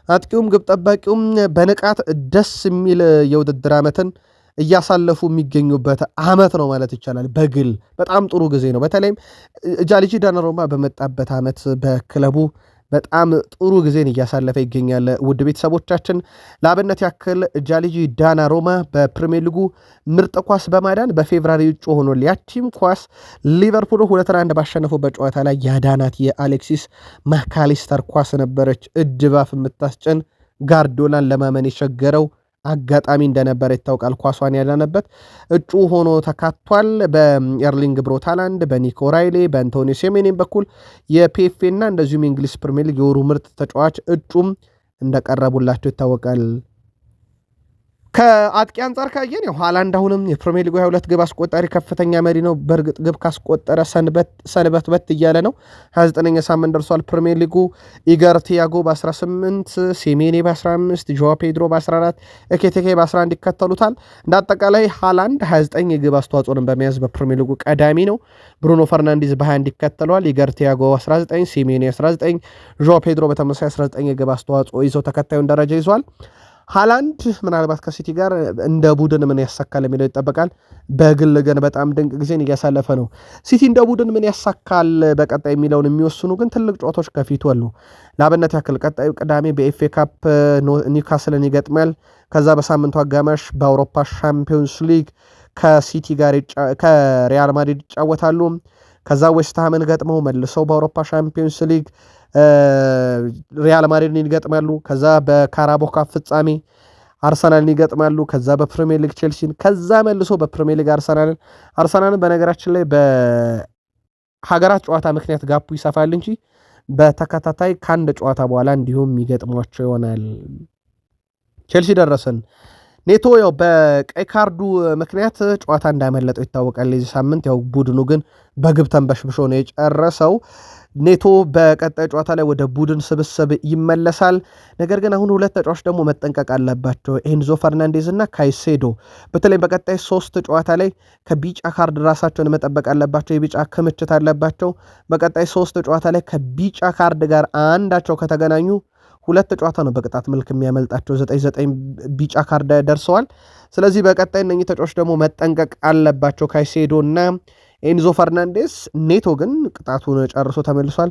አጥቂውም ግብ ጠባቂውም በንቃት ደስ የሚል የውድድር ዓመትን እያሳለፉ የሚገኙበት ዓመት ነው ማለት ይቻላል። በግል በጣም ጥሩ ጊዜ ነው። በተለይም ጃንሉጂ ዶናሩማ በመጣበት ዓመት በክለቡ በጣም ጥሩ ጊዜን እያሳለፈ ይገኛል። ውድ ቤተሰቦቻችን፣ ለአብነት ያክል ጃንሉጂ ዶናሩማ በፕሪሚየር ሊጉ ምርጥ ኳስ በማዳን በ February እጩ ሆኗል። ያቺም ኳስ ሊቨርፑል 2-1 ባሸነፉበት ጨዋታ ላይ ያዳናት የአሌክሲስ ማካሊስተር ኳስ ነበረች። እጅ ባፍ የምታስጭን፣ ጋርዲዮላን ለማመን የቸገረው አጋጣሚ እንደነበረ ይታወቃል። ኳሷን ያዳነበት እጩ ሆኖ ተካቷል። በኤርሊንግ ብሮት ሃላንድ፣ በኒኮ ራይሌ፣ በአንቶኒ ሴሜኒን በኩል የ PFA እና እንደዚሁም የእንግሊዝ ፕሪሚየር ሊግ የወሩ ምርጥ ተጫዋች እጩም እንደቀረቡላቸው ይታወቃል። ከአጥቂ አንጻር ካየን ያው ሃላንድ አሁንም የፕሪሚየር ሊጉ 22 ግብ አስቆጣሪ ከፍተኛ መሪ ነው። በእርግጥ ግብ ካስቆጠረ ሰንበት በት እያለ ነው። 29ኛ ሳምንት ደርሷል ፕሪሚየር ሊጉ። ኢገር ቲያጎ በ18፣ ሴሜኔ በ15፣ ጆዋ ፔድሮ በ14፣ ኤኬቴኬ በ11 ይከተሉታል። እንደ አጠቃላይ ሃላንድ 29 የግብ አስተዋጽኦን በመያዝ በፕሪሚየር ሊጉ ቀዳሚ ነው። ብሩኖ ፈርናንዲዝ በ21 ይከተለዋል። ኢገር ቲያጎ 19፣ ሴሜኔ 19፣ ጆዋ ፔድሮ በተመሳሳይ 19 የግብ አስተዋጽኦ ይዘው ተከታዩን ደረጃ ይዟል። ሃላንድ ምናልባት ከሲቲ ጋር እንደ ቡድን ምን ያሳካል የሚለው ይጠበቃል። በግል ግን በጣም ድንቅ ጊዜን እያሳለፈ ነው። ሲቲ እንደ ቡድን ምን ያሳካል በቀጣይ የሚለውን የሚወስኑ ግን ትልቅ ጨዋታዎች ከፊቱ አሉ። ለአብነት ያክል ቀጣዩ ቅዳሜ በኤፍኤ ካፕ ኒውካስልን ይገጥማል። ከዛ በሳምንቱ አጋማሽ በአውሮፓ ሻምፒዮንስ ሊግ ከሲቲ ጋር ከሪያል ማድሪድ ይጫወታሉ። ከዛ ዌስትሃምን ገጥመው መልሰው በአውሮፓ ሻምፒዮንስ ሊግ ሪያል ማድሪድን ይገጥማሉ። ከዛ በካራቦ ካፕ ፍጻሜ አርሰናልን ይገጥማሉ። ከዛ በፕሪሚየር ሊግ ቼልሲን፣ ከዛ መልሶ በፕሪሚየር ሊግ አርሰናልን። አርሰናልን በነገራችን ላይ በሀገራት ጨዋታ ምክንያት gap ኡ ይሰፋል እንጂ በተከታታይ ከአንድ ጨዋታ በኋላ እንዲሁም የሚገጥሟቸው ይሆናል። ቼልሲ ደረሰን። ኔቶ ያው በቀይ ካርዱ ምክንያት ጨዋታ እንዳመለጠው ይታወቃል። የዚህ ሳምንት ያው ቡድኑ ግን በግብ ተንበሽብሾ ነው የጨረሰው። ኔቶ በቀጣይ ጨዋታ ላይ ወደ ቡድን ስብስብ ይመለሳል። ነገር ግን አሁን ሁለት ተጫዋች ደግሞ መጠንቀቅ አለባቸው፣ ኤንዞ ፈርናንዴዝ እና ካይሴዶ። በተለይ በቀጣይ ሶስት ጨዋታ ላይ ከቢጫ ካርድ ራሳቸውን መጠበቅ አለባቸው። የቢጫ ክምችት አለባቸው። በቀጣይ ሶስት ጨዋታ ላይ ከቢጫ ካርድ ጋር አንዳቸው ከተገናኙ ሁለት ጨዋታ ነው በቅጣት መልክ የሚያመልጣቸው። 9 9 ቢጫ ካርድ ደርሰዋል። ስለዚህ በቀጣይ እነኚህ ተጫዋች ደግሞ መጠንቀቅ አለባቸው፣ ካይሴዶ እና ኤንዞ ፈርናንዴስ። ኔቶ ግን ቅጣቱን ጨርሶ ተመልሷል።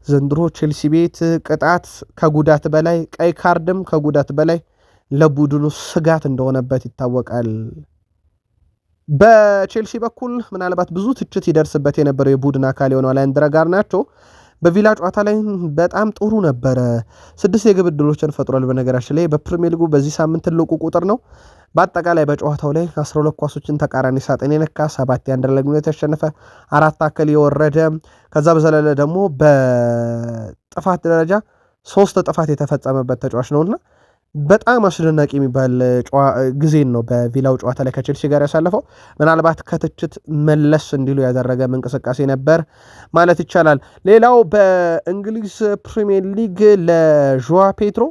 ዘንድሮ ቼልሲ ቤት ቅጣት ከጉዳት በላይ፣ ቀይ ካርድም ከጉዳት በላይ ለቡድኑ ስጋት እንደሆነበት ይታወቃል። በቼልሲ በኩል ምናልባት ብዙ ትችት ይደርስበት የነበረው የቡድን አካል የሆነው አሌሃንድሮ ጋርናቾ በቪላ ጨዋታ ላይ በጣም ጥሩ ነበረ። 6 የግብ ዕድሎችን ፈጥሯል። በነገራችን ላይ በፕሪሚየር ሊጉ በዚህ ሳምንት ትልቁ ቁጥር ነው። በአጠቃላይ በጨዋታው ላይ 12 ኳሶችን ተቃራኒ ሳጥን የነካ፣ 7 የአንድ ለግንኙነት ያሸነፈ፣ 4 tackle የወረደ፣ ከዛ በዘለለ ደግሞ በጥፋት ደረጃ 3 ጥፋት የተፈጸመበት ተጫዋች ነውና በጣም አስደናቂ የሚባል ጊዜን ነው በቪላው ጨዋታ ላይ ከቼልሲ ጋር ያሳለፈው። ምናልባት ከትችት መለስ እንዲሉ ያደረገም እንቅስቃሴ ነበር ማለት ይቻላል። ሌላው በእንግሊዝ ፕሪሚየር ሊግ ለዦዋ ፔድሮ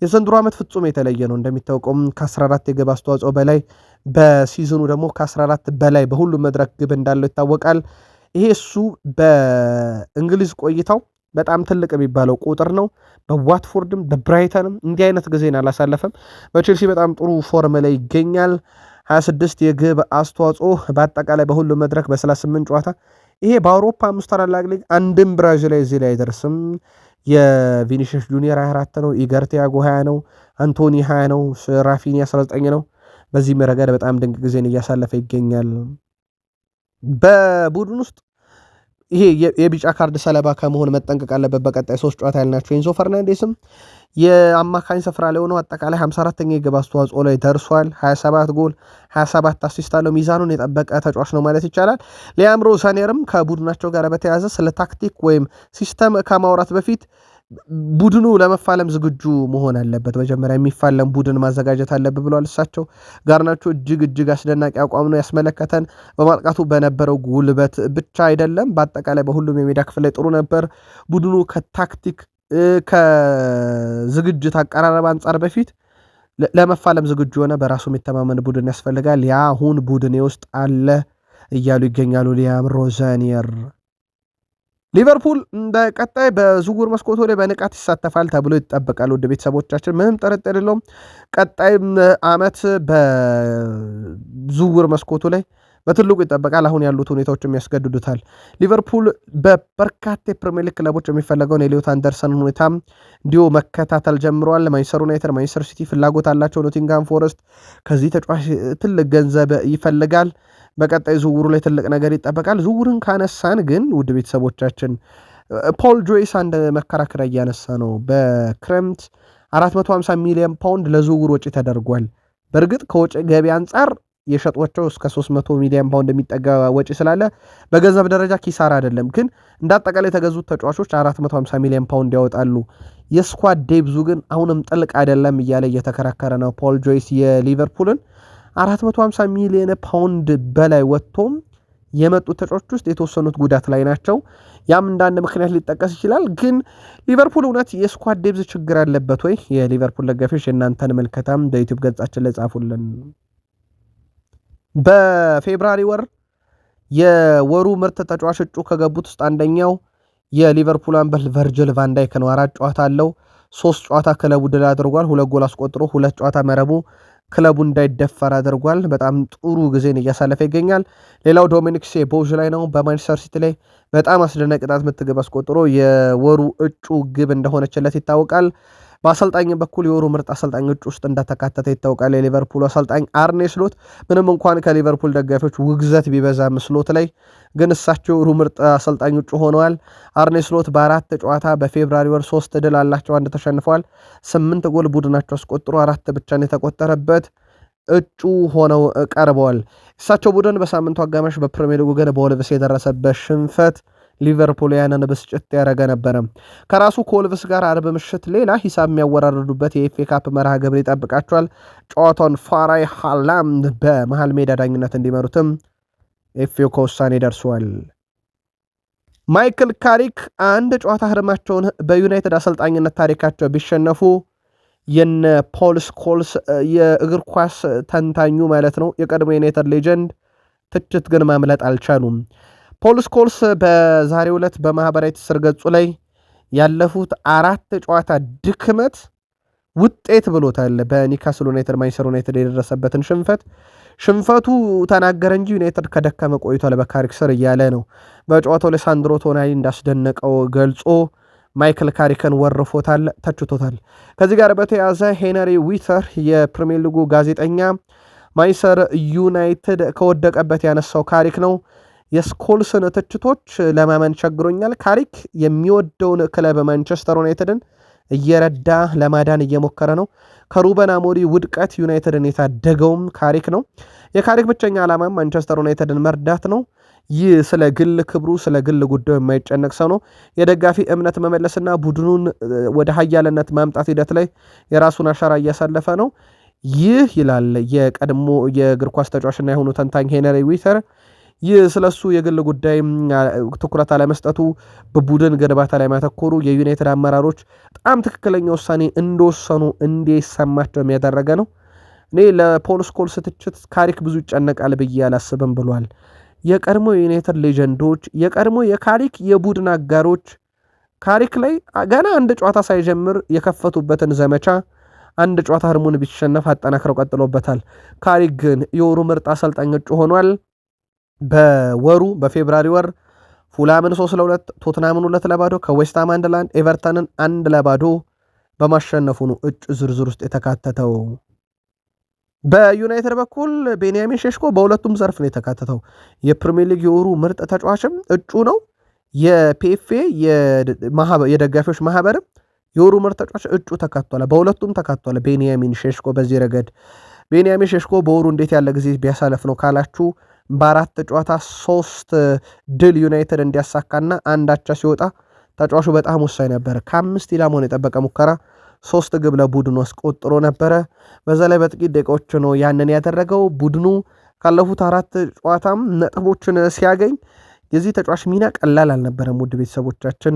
የዘንድሮ ዓመት ፍጹም የተለየ ነው። እንደሚታወቀውም ከ14 የግብ አስተዋጽኦ በላይ፣ በ season ኡ ደግሞ ከ14 በላይ በሁሉም መድረክ ግብ እንዳለው ይታወቃል። ይሄ እሱ በእንግሊዝ ቆይታው በጣም ትልቅ የሚባለው ቁጥር ነው። በዋትፎርድም በብራይተንም እንዲህ አይነት ጊዜን አላሳለፈም። በቼልሲ በጣም ጥሩ form ላይ ይገኛል። 26 የግብ አስተዋጽኦ በአጠቃላይ በሁሉም መድረክ በ38 ጨዋታ። ይሄ በአውሮፓ አምስት ታላላቅ ሊግ አንድም ብራዚላዊ እዚህ ላይ አይደርስም። የቪኒሺየስ ጁኒየር 24 ነው። ኢገር ቲያጎ 20 ነው። አንቶኒ 20 ነው። ራፊኒ 19 ነው። በዚህም ረገድ በጣም ድንቅ ጊዜን እያሳለፈ ይገኛል። በቡድን ውስጥ ይሄ የቢጫ ካርድ ሰለባ ከመሆን መጠንቀቅ አለበት። በቀጣይ ሶስት ጨዋታ ያልናቸው ኤንዞ ፈርናንዴስም የአማካኝ ስፍራ ላይ ሆኖ አጠቃላይ 54ኛ የግብ አስተዋጽኦ ላይ ደርሷል። 27 ጎል፣ 27 assist አለው። ሚዛኑን የጠበቀ ተጫዋች ነው ማለት ይቻላል። ሊያም ሮዛኔርም ከቡድናቸው ጋር በተያያዘ ስለ ታክቲክ ወይም system ከማውራት በፊት ቡድኑ ለመፋለም ዝግጁ መሆን አለበት፣ መጀመሪያ የሚፋለም ቡድን ማዘጋጀት አለበት ብለዋል። እሳቸው ጋርናቾ እጅግ እጅግ አስደናቂ አቋም ነው ያስመለከተን። በማጥቃቱ በነበረው ጉልበት ብቻ አይደለም፣ በአጠቃላይ በሁሉም የሜዳ ክፍል ላይ ጥሩ ነበር። ቡድኑ ከታክቲክ ከዝግጅት አቀራረብ አንጻር በፊት ለመፋለም ዝግጁ የሆነ በራሱ የሚተማመን ቡድን ያስፈልጋል። ያ አሁን ቡድኔ ውስጥ አለ እያሉ ይገኛሉ ሊያም ሮዛኒየር። ሊቨርፑል በቀጣይ በዝውውር መስኮቱ ላይ በንቃት ይሳተፋል ተብሎ ይጠበቃል። ውድ ቤተሰቦቻችን ምንም ጥርጥር የለውም። ቀጣይ ዓመት በዝውውር መስኮቱ ላይ በትልቁ ይጠበቃል። አሁን ያሉት ሁኔታዎችም ያስገድዱታል። ሊቨርፑል በበርካታ የፕሪሚየር ሊግ ክለቦች የሚፈለገውን የኤሊዮት አንደርሰን ሁኔታ እንዲሁ መከታተል ጀምረዋል። ማንቸስተር ዩናይትድ፣ ማንቸስተር ሲቲ ፍላጎት አላቸው። ኖቲንግሃም ፎረስት ከዚህ ተጫዋች ትልቅ ገንዘብ ይፈልጋል። በቀጣይ ዝውውሩ ላይ ትልቅ ነገር ይጠበቃል። ዝውውርን ካነሳን ግን ውድ ቤተሰቦቻችን ፖል ጆይስ አንድ መከራከሪያ እያነሳ ነው። በክረምት 450 ሚሊዮን ፓውንድ ለዝውውር ወጪ ተደርጓል። በእርግጥ ከወጪ ገቢ አንጻር የሸጧቸው እስከ 300 ሚሊዮን ፓውንድ የሚጠጋ ወጪ ስላለ በገንዘብ ደረጃ ኪሳራ አይደለም። ግን እንደ አጠቃላይ የተገዙት ተጫዋቾች 450 ሚሊዮን ፓውንድ ያወጣሉ። የ squad depth ኡ ግን አሁንም ጥልቅ አይደለም እያለ እየተከራከረ ነው ፖል ጆይስ። የሊቨርፑልን 450 ሚሊዮን ፓውንድ በላይ ወጥቶም የመጡት ተጫዋቾች ውስጥ የተወሰኑት ጉዳት ላይ ናቸው። ያም እንደ አንድ ምክንያት ሊጠቀስ ይችላል። ግን ሊቨርፑል እውነት የ squad depth ችግር አለበት ወይ? የሊቨርፑል ደጋፊዎች የእናንተን ምልከታም በዩቲዩብ ገጻችን ላይ ጻፉልን። በ February ወር የወሩ ምርጥ ተጫዋች እጩ ከገቡት ውስጥ አንደኛው የሊቨርፑል አምበል ቨርጅል ቫንዳይክ ነው። 4 ጨዋታ አለው። 3 ጨዋታ ክለቡ ድል አድርጓል። 2 ጎል አስቆጥሮ 2 ጨዋታ መረቡ ክለቡ እንዳይደፈር አድርጓል። በጣም ጥሩ ጊዜን እያሳለፈ ይገኛል። ሌላው ዶሚኒክ ሶቦዝላይ ነው። በማንቸስተር ሲቲ ላይ በጣም አስደናቂ ቅጣት ምት ግብ አስቆጥሮ የወሩ እጩ ግብ እንደሆነችለት ይታወቃል። በአሰልጣኝ በኩል የወሩ ምርጥ አሰልጣኝ እጩ ውስጥ እንደተካተተ ይታወቃል። የሊቨርፑል አሰልጣኝ አርኔ ስሎት ምንም እንኳን ከሊቨርፑል ደጋፊዎች ውግዘት ቢበዛም ስሎት ላይ ግን እሳቸው የወሩ ምርጥ አሰልጣኝ እጩ ሆነዋል። አርኔ ስሎት በ4 ጨዋታ በ February ወር 3 ድል አላቸው፣ 1 ተሸንፈዋል። 8 ጎል ቡድናቸው አስቆጥሮ 4 ብቻ ነው የተቆጠረበት እጩ ሆነው ቀርበዋል። እሳቸው ቡድን በሳምንቱ አጋማሽ በፕሪሚየር ሊጉ ግን በወልቭስ የደረሰበት ሽንፈት ሊቨርፑልያንን ብስጭት ያደረገ ነበረ። ከራሱ ከወልቭስ ጋር አርብ ምሽት ሌላ ሂሳብ የሚያወራርዱበት የኤፍኤ ካፕ መርሃ ግብር ይጠብቃቸዋል። ጨዋታውን ፋራይ ሃላም በመሃል ሜዳ ዳኝነት እንዲመሩትም ኤፍኤው ከውሳኔ ደርሷል። ማይክል ካሪክ አንድ ጨዋታ ህርማቸውን በዩናይትድ አሰልጣኝነት ታሪካቸው ቢሸነፉ የነ ፖል ስኮልስ የእግር ኳስ ተንታኙ ማለት ነው የቀድሞ ዩናይትድ legend ትችት ግን ማምለጥ አልቻሉም። ፖል ስኮልስ በዛሬው ዕለት በማህበራዊ ትስስር ገጹ ላይ ያለፉት 4 ጨዋታ ድክመት ውጤት ብሎታል። በኒውካስል ዩናይትድ ማንቸስተር ዩናይትድ የደረሰበትን ሽንፈቱ ተናገረ እንጂ ዩናይትድ ከደከመ ቆይቷል በካሪክ ስር እያለ ነው። በጨዋታው ላይ ሳንድሮ ቶናሊ እንዳስደነቀው ገልጾ ማይክል ካሪክን ወርፎታል፣ ተችቶታል። ከዚህ ጋር በተያያዘ ሄነሪ ዊተር የፕሪሚየር ሊጉ ጋዜጠኛ ማንቸስተር ዩናይትድ ከወደቀበት ያነሳው ካሪክ ነው። የስኮልስን ትችቶች ለማመን ቸግሮኛል። ካሪክ የሚወደውን ክለብ ማንቸስተር ዩናይትድን እየረዳ ለማዳን እየሞከረ ነው። ከሩበን አሞሪ ውድቀት ዩናይትድን የታደገውም ካሪክ ነው። የካሪክ ብቸኛ ዓላማም ማንቸስተር ዩናይትድን መርዳት ነው። ይህ ስለ ግል ክብሩ ስለ ግል ጉዳዩ የማይጨነቅ ሰው ነው። የደጋፊ እምነት መመለስና ቡድኑን ወደ ሀያልነት ማምጣት ሂደት ላይ የራሱን አሻራ እያሳለፈ ነው። ይህ ይላል የቀድሞ የእግር ኳስ ተጫዋችና የሆኑ ተንታኝ ሄነሪ ዊተር፣ ይህ ስለሱ የግል ጉዳይ ትኩረት አለመስጠቱ፣ በቡድን ግንባታ ላይ ማተኮሩ የዩናይትድ አመራሮች በጣም ትክክለኛ ውሳኔ እንደወሰኑ እንዲሰማቸው የሚያደረገ ነው። እኔ ለፖል ስኮልስ ትችት ካሪክ ብዙ ይጨነቃል ብዬ አላስብም ብሏል። የቀድሞ የዩናይትድ legend ኦች፣ የቀድሞ የካሪክ የቡድን አጋሮች ካሪክ ላይ ገና አንድ ጨዋታ ሳይጀምር የከፈቱበትን ዘመቻ አንድ ጨዋታ ህርሙን ቢሸነፍ አጠናክረው ቀጥሎበታል። ካሪክ ግን የወሩ ምርጥ አሰልጣኝ እጩ ሆኗል። በወሩ በ February ወር ፉላምን 3-2፣ ቶትናምን 2-0፣ ከዌስትሃም 1-1፣ ኤቨርተንን 1-0 በማሸነፉ ነው እጩ ዝርዝር ውስጥ የተካተተው። በዩናይትድ በኩል ቤንያሚን ሼሽኮ በሁለቱም ዘርፍ ነው የተካተተው። የፕሪሚየር ሊግ የወሩ ምርጥ ተጫዋችም እጩ ነው። የፒኤፍኤ የደጋፊዎች ማህበርም የወሩ ምርጥ ተጫዋች እጩ ተካቷል። በሁለቱም ተካቷል ቤንያሚን ሼሽኮ። በዚህ ረገድ ቤንያሚን ሼሽኮ በወሩ እንዴት ያለ ጊዜ ቢያሳለፍ ነው ካላችሁ በ4 ጨዋታ 3 ድል ዩናይትድ እንዲያሳካና አንድ አቻ ሲወጣ ተጫዋቹ በጣም ወሳኝ ነበር። ከ5 ኢላማውን የጠበቀ ሙከራ 3 ግብ ለቡድኑ አስቆጥሮ ነበረ። በዛ ላይ በጥቂት ደቂቃዎች ነው ያንን ያደረገው። ቡድኑ ካለፉት 4 ጨዋታም ነጥቦችን ሲያገኝ የዚህ ተጫዋች ሚና ቀላል አልነበረም። ውድ ቤተሰቦቻችን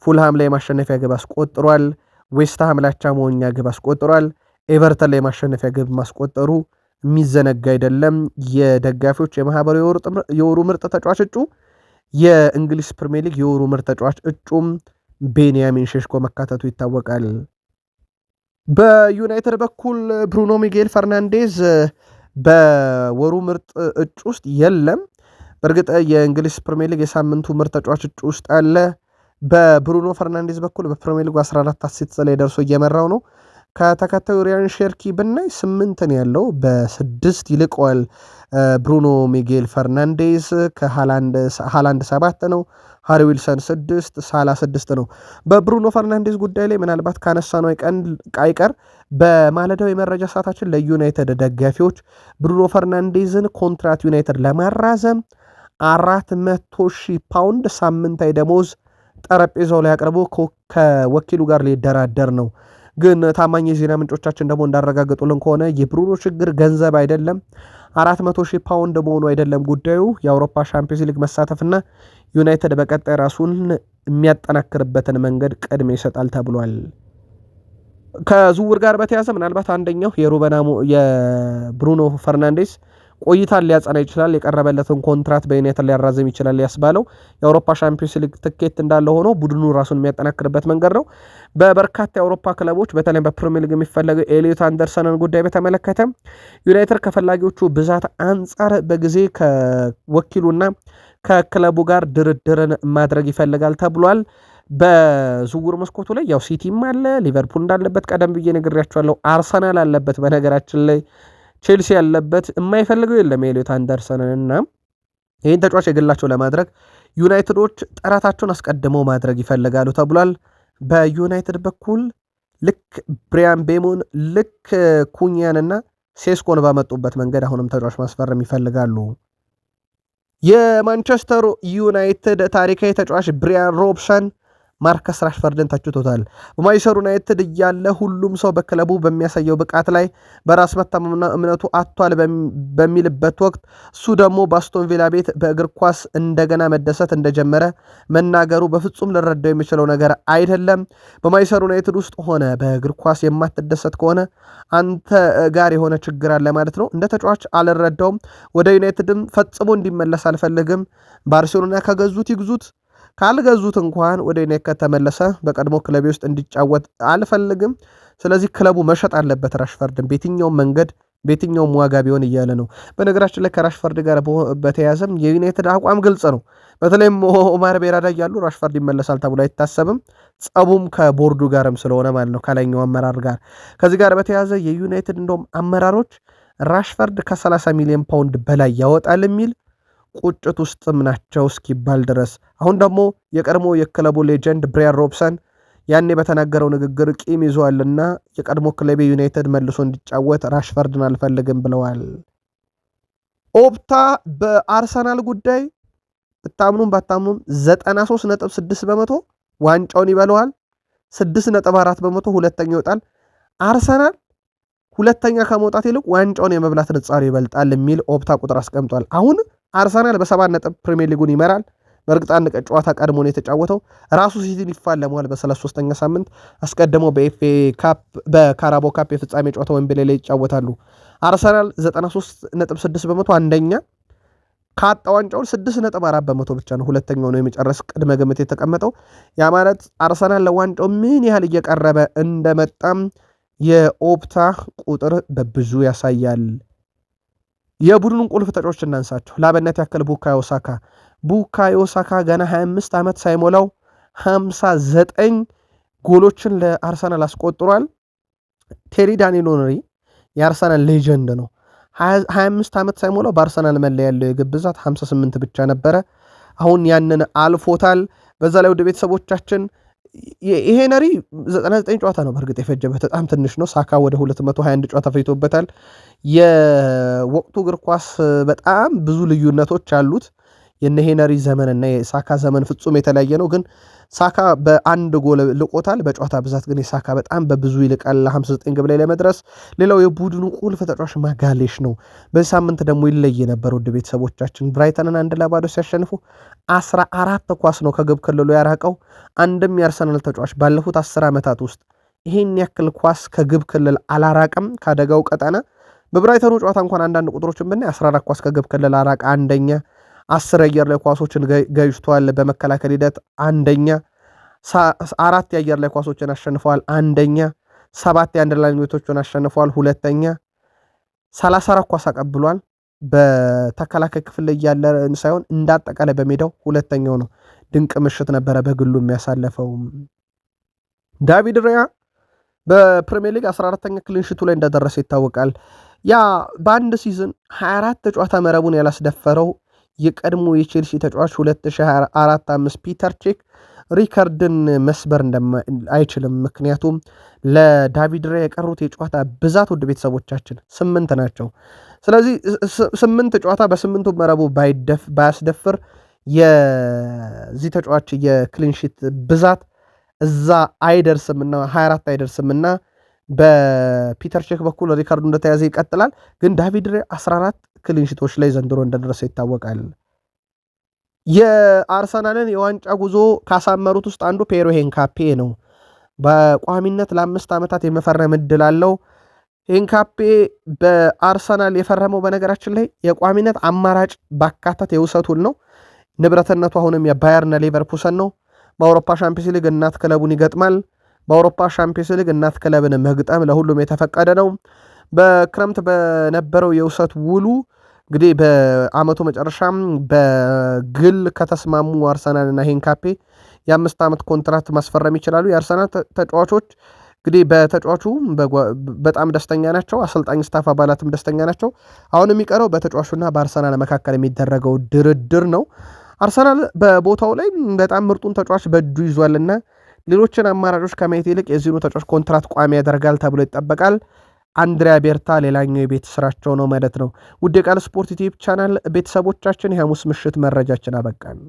ፉልሃም ላይ ማሸነፊያ ግብ አስቆጥሯል። ዌስትሃም ላይ አቻ መሆኛ ግብ አስቆጥሯል። ኤቨርተን ላይ ማሸነፊያ ግብ ማስቆጠሩ የሚዘነጋ አይደለም። የደጋፊዎች የማህበሩ የወሩ ምርጥ ተጫዋች እጩ፣ የእንግሊዝ ፕሪሚየር ሊግ የወሩ ምርጥ ተጫዋች እጩም ቤንያሚን ሼሽኮ መካተቱ ይታወቃል። በዩናይትድ በኩል ብሩኖ ሚጌል ፈርናንዴዝ በወሩ ምርጥ እጩ ውስጥ የለም። በእርግጥ የእንግሊዝ ፕሪሚየር ሊግ የሳምንቱ ምርጥ ተጫዋች እጩ ውስጥ አለ። በብሩኖ ፈርናንዴዝ በኩል በፕሪሚየር ሊጉ 14 assist ላይ ደርሶ እየመራው ነው። ከተከታዩ ሪያን ሼርኪ ብናይ 8 ነው ያለው፣ በ6 ይልቀዋል ብሩኖ ሚጌል ፈርናንዴዝ። ከሃላንድ 7 ነው፣ ሃሪ ዊልሰን 6፣ ሳላ 6 ነው። በብሩኖ ፈርናንዴዝ ጉዳይ ላይ ምናልባት ካነሳነው አይቀር በማለዳው የመረጃ ሰዓታችን ለዩናይትድ ደጋፊዎች ብሩኖ ፈርናንዴዝን ኮንትራት ዩናይትድ ለማራዘም 400,000 ፓውንድ ሳምንታዊ ደሞዝ ጠረጴዛው ላይ አቅርቦ ከወኪሉ ጋር ሊደራደር ነው። ግን ታማኝ የዜና ምንጮቻችን ደግሞ እንዳረጋገጡልን ከሆነ የብሩኖ ችግር ገንዘብ አይደለም፣ 400,000 ፓውንድ መሆኑ አይደለም ጉዳዩ፣ የአውሮፓ ሻምፒዮንስ ሊግ መሳተፍና ዩናይትድ በቀጣይ ራሱን የሚያጠናክርበትን መንገድ ቅድሚያ ይሰጣል ተብሏል። ከዝውውር ጋር በተያያዘ ምናልባት አንደኛው የብሩኖ ፈርናንዴስ ቆይታን ሊያጸና ይችላል፣ የቀረበለትን ኮንትራት በዩናይትድ ሊያራዘም ይችላል ያስባለው የአውሮፓ ሻምፒዮንስ ሊግ ትኬት እንዳለ ሆኖ ቡድኑ ራሱን የሚያጠናክርበት መንገድ ነው። በበርካታ የአውሮፓ ክለቦች በተለይም በፕሪሚየር ሊግ የሚፈለገው ኤሊዮት አንደርሰንን ጉዳይ በተመለከተ ዩናይትድ ከፈላጊዎቹ ብዛት አንጻር በጊዜ ከወኪሉና ከክለቡ ጋር ድርድርን ማድረግ ይፈልጋል ተብሏል። በዝውውር መስኮቱ ላይ ያው ሲቲም አለ፣ ሊቨርፑል እንዳለበት ቀደም ብዬ ነግሬያቸዋለሁ። አርሰናል አለበት፣ በነገራችን ላይ ቼልሲ ያለበት፣ የማይፈልገው የለም ኤሊዮት አንደርሰንን እና ይህን ተጫዋች የግላቸው ለማድረግ ዩናይትዶች ጥረታቸውን አስቀድመው ማድረግ ይፈልጋሉ ተብሏል። በዩናይትድ በኩል ልክ ብሪያን ቤሞን፣ ልክ ኩኛንና ሴስኮን ባመጡበት መንገድ አሁንም ተጫዋች ማስፈረም ይፈልጋሉ። የማንቸስተር ዩናይትድ ታሪካዊ ተጫዋች ብሪያን ሮብሰን ማርከስ ራሽፈርድን ተችቶታል። በማንቸስተር ዩናይትድ እያለ ሁሉም ሰው በክለቡ በሚያሳየው ብቃት ላይ በራስ መተማመንና እምነቱ አጥቷል በሚልበት ወቅት እሱ ደግሞ በአስቶን ቪላ ቤት በእግር ኳስ እንደገና መደሰት እንደጀመረ መናገሩ በፍጹም ልረዳው የሚችለው ነገር አይደለም። በማንቸስተር ዩናይትድ ውስጥ ሆነ በእግር ኳስ የማትደሰት ከሆነ አንተ ጋር የሆነ ችግር አለ ማለት ነው። እንደ ተጫዋች አልረዳውም። ወደ ዩናይትድም ፈጽሞ እንዲመለስ አልፈልግም። ባርሴሎና ከገዙት ይግዙት፣ ካልገዙት እንኳን ወደ ዩናይትድ ከተመለሰ በቀድሞ ክለቤ ውስጥ እንዲጫወት አልፈልግም። ስለዚህ ክለቡ መሸጥ አለበት ራሽፈርድን በየትኛውም መንገድ፣ በየትኛውም ዋጋ ቢሆን እያለ ነው። በነገራችን ላይ ከራሽፈርድ ጋር በተያያዘም የዩናይትድ አቋም ግልጽ ነው። በተለይም ኦማር ቤራዳ እያሉ ራሽፈርድ ይመለሳል ተብሎ አይታሰብም። ጸቡም ከቦርዱ ጋርም ስለሆነ ማለት ነው፣ ከላይኛው አመራር ጋር። ከዚህ ጋር በተያያዘ የዩናይትድ እንደውም አመራሮች ራሽፈርድ ከ30 ሚሊዮን ፓውንድ በላይ ያወጣል የሚል ቁጭት ውስጥም ናቸው እስኪባል ድረስ፣ አሁን ደግሞ የቀድሞ የክለቡ legend ብሪያን ሮብሰን ያኔ በተናገረው ንግግር ቂም ይዟልና የቀድሞ ክለቤ ዩናይትድ መልሶ እንዲጫወት ራሽፈርድን አልፈልግም ብለዋል። ኦፕታ በአርሰናል ጉዳይ ብታምኑም ባታምኑም 93.6% ዋንጫውን ይበለዋል፣ 6.4% ሁለተኛ ይወጣል። አርሰናል ሁለተኛ ከመውጣት ይልቅ ዋንጫውን የመብላት ንጻሬ ይበልጣል የሚል ኦፕታ ቁጥር አስቀምጧል። አሁን አርሰናል በ7 ነጥብ ፕሪሚየር ሊጉን ይመራል። በእርግጥ አንድ ጨዋታ ቀድሞ ነው የተጫወተው። ራሱ ሲቲን ይፋለመዋል በ33ኛ ሳምንት፣ አስቀድሞ በኤፍኤ ካፕ፣ በካራቦ ካፕ የፍጻሜ ጨዋታ ዌምብሌ ላይ ይጫወታሉ። አርሰናል 93.6% አንደኛ ካጣ ዋንጫውን 6.4% ብቻ ነው ሁለተኛው ነው የመጨረስ ቅድመ ግምት የተቀመጠው። ያ ማለት አርሰናል ለዋንጫው ምን ያህል እየቀረበ እንደመጣም የኦፕታ ቁጥር በብዙ ያሳያል። የቡድኑን ቁልፍ ተጫዋቾች እናንሳቸው። ለአብነት ያክል ቡካዮ ሳካ። ቡካዮ ሳካ ገና 25 ዓመት ሳይሞላው 59 ጎሎችን ለአርሰናል አስቆጥሯል። ቴሪ ዳንኤል ኦነሪ የአርሰናል legend ነው። 25 ዓመት ሳይሞላው በአርሰናል መለያ ያለው የግብ ብዛት 58 ብቻ ነበረ። አሁን ያንን አልፎታል። በዛ ላይ ውድ ቤተሰቦቻችን ይሄ ሄነሪ 99 ጨዋታ ነው በእርግጥ የፈጀበት፣ በጣም ትንሽ ነው። ሳካ ወደ 221 ጨዋታ ፈጅቶበታል። የወቅቱ እግር ኳስ በጣም ብዙ ልዩነቶች አሉት። የነ ሄነሪ ዘመን እና የሳካ ዘመን ፍጹም የተለያየ ነው። ግን ሳካ በአንድ ጎል ልቆታል። በጨዋታ ብዛት ግን የሳካ በጣም በብዙ ይልቃል 59 ግብ ላይ ለመድረስ። ሌላው የቡድኑ ቁልፍ ተጫዋች ማጋሌሽ ነው። በዚህ ሳምንት ደግሞ ይለይ ነበር። ውድ ቤተሰቦቻችን ብራይተንን 1-0 ሲያሸንፉ 14 ኳስ ነው ከግብ ክልሉ ያራቀው። አንድም የአርሰናል ተጫዋች ባለፉት 10 ዓመታት ውስጥ ይሄን ያክል ኳስ ከግብ ክልል አላራቀም ከአደጋው ቀጠና። በብራይተኑ ጨዋታ እንኳን አንዳንድ ቁጥሮችን ብናይ 14 ኳስ ከግብ ክልል አራቀ አንደኛ፣ 10 የአየር ላይ ኳሶችን ገጭቷል በመከላከል ሂደት አንደኛ፣ 4 የአየር ላይ ኳሶችን አሸንፈዋል አንደኛ፣ 7 የአንድ ለአንድ አሸንፈዋል ሁለተኛ፣ 34 ኳስ አቀብሏል። በተከላካይ ክፍል ላይ ያለ ሳይሆን እንዳጠቃላይ በሜዳው ሁለተኛው ነው። ድንቅ ምሽት ነበረ በግሉ የሚያሳለፈው። ዳቪድ ሪያ በፕሪሚየር ሊግ 14ኛ clean sheet ኡ ላይ እንደደረሰ ይታወቃል። ያ በአንድ season 24 ጨዋታ መረቡን ያላስደፈረው የቀድሞ የቼልሲ ተጫዋች 2004-5 ፒተር ቼክ ሪከርድን መስበር አይችልም። ምክንያቱም ለዳቪድ ራያ የቀሩት የጨዋታ ብዛት ውድ ቤተሰቦቻችን 8 ናቸው። ስለዚህ 8 ጨዋታ በ8ቱ መረቡ ባያስደፍር የዚህ ተጫዋች የ clean sheet ብዛት እዛ አይደርስምና 24 አይደርስምና በፒተር ቼክ በኩል ሪከርዱ እንደተያዘ ይቀጥላል። ግን ዳቪድ ራያ 14 clean sheet ኦች ላይ ዘንድሮ እንደደረሰ ይታወቃል። የአርሰናልን የዋንጫ ጉዞ ካሳመሩት ውስጥ አንዱ ፔሮ ሂንካፔ ነው። በቋሚነት ለ5 ዓመታት የመፈረም እድል አለው። ሂንካፔ በአርሰናል የፈረመው በነገራችን ላይ የቋሚነት አማራጭ ባካተት የውሰት ውል ነው። ንብረትነቱ አሁንም የባየርን ሌቨርኩሰን ነው። በአውሮፓ ሻምፒዮንስ ሊግ እናት ክለቡን ይገጥማል። በአውሮፓ ሻምፒዮንስ ሊግ እናት ክለብን መግጠም ለሁሉም የተፈቀደ ነው። በክረምት በነበረው የውሰት ውሉ እንግዲህ በአመቱ መጨረሻም በግል ከተስማሙ አርሰናል እና ሂንካፔ የ5 ዓመት ኮንትራት ማስፈረም ይችላሉ። የአርሰናል ተጫዋቾች እንግዲህ በተጫዋቹ በጣም ደስተኛ ናቸው። አሰልጣኝ staff አባላትም ደስተኛ ናቸው። አሁን የሚቀረው በተጫዋቹና በአርሰናል መካከል የሚደረገው ድርድር ነው። አርሰናል በቦታው ላይ በጣም ምርጡን ተጫዋች በእጁ ይዟልና ሌሎችን አማራጮች ከማየት ይልቅ የዚህኑ ተጫዋች ኮንትራት ቋሚ ያደርጋል ተብሎ ይጠበቃል። አንድሪያ ቤርታ ሌላኛው የቤት ስራቸው ነው ማለት ነው። ውድ የቃል ስፖርት ዩቲዩብ ቻናል ቤተሰቦቻችን የሐሙስ ምሽት መረጃችን አበቃን።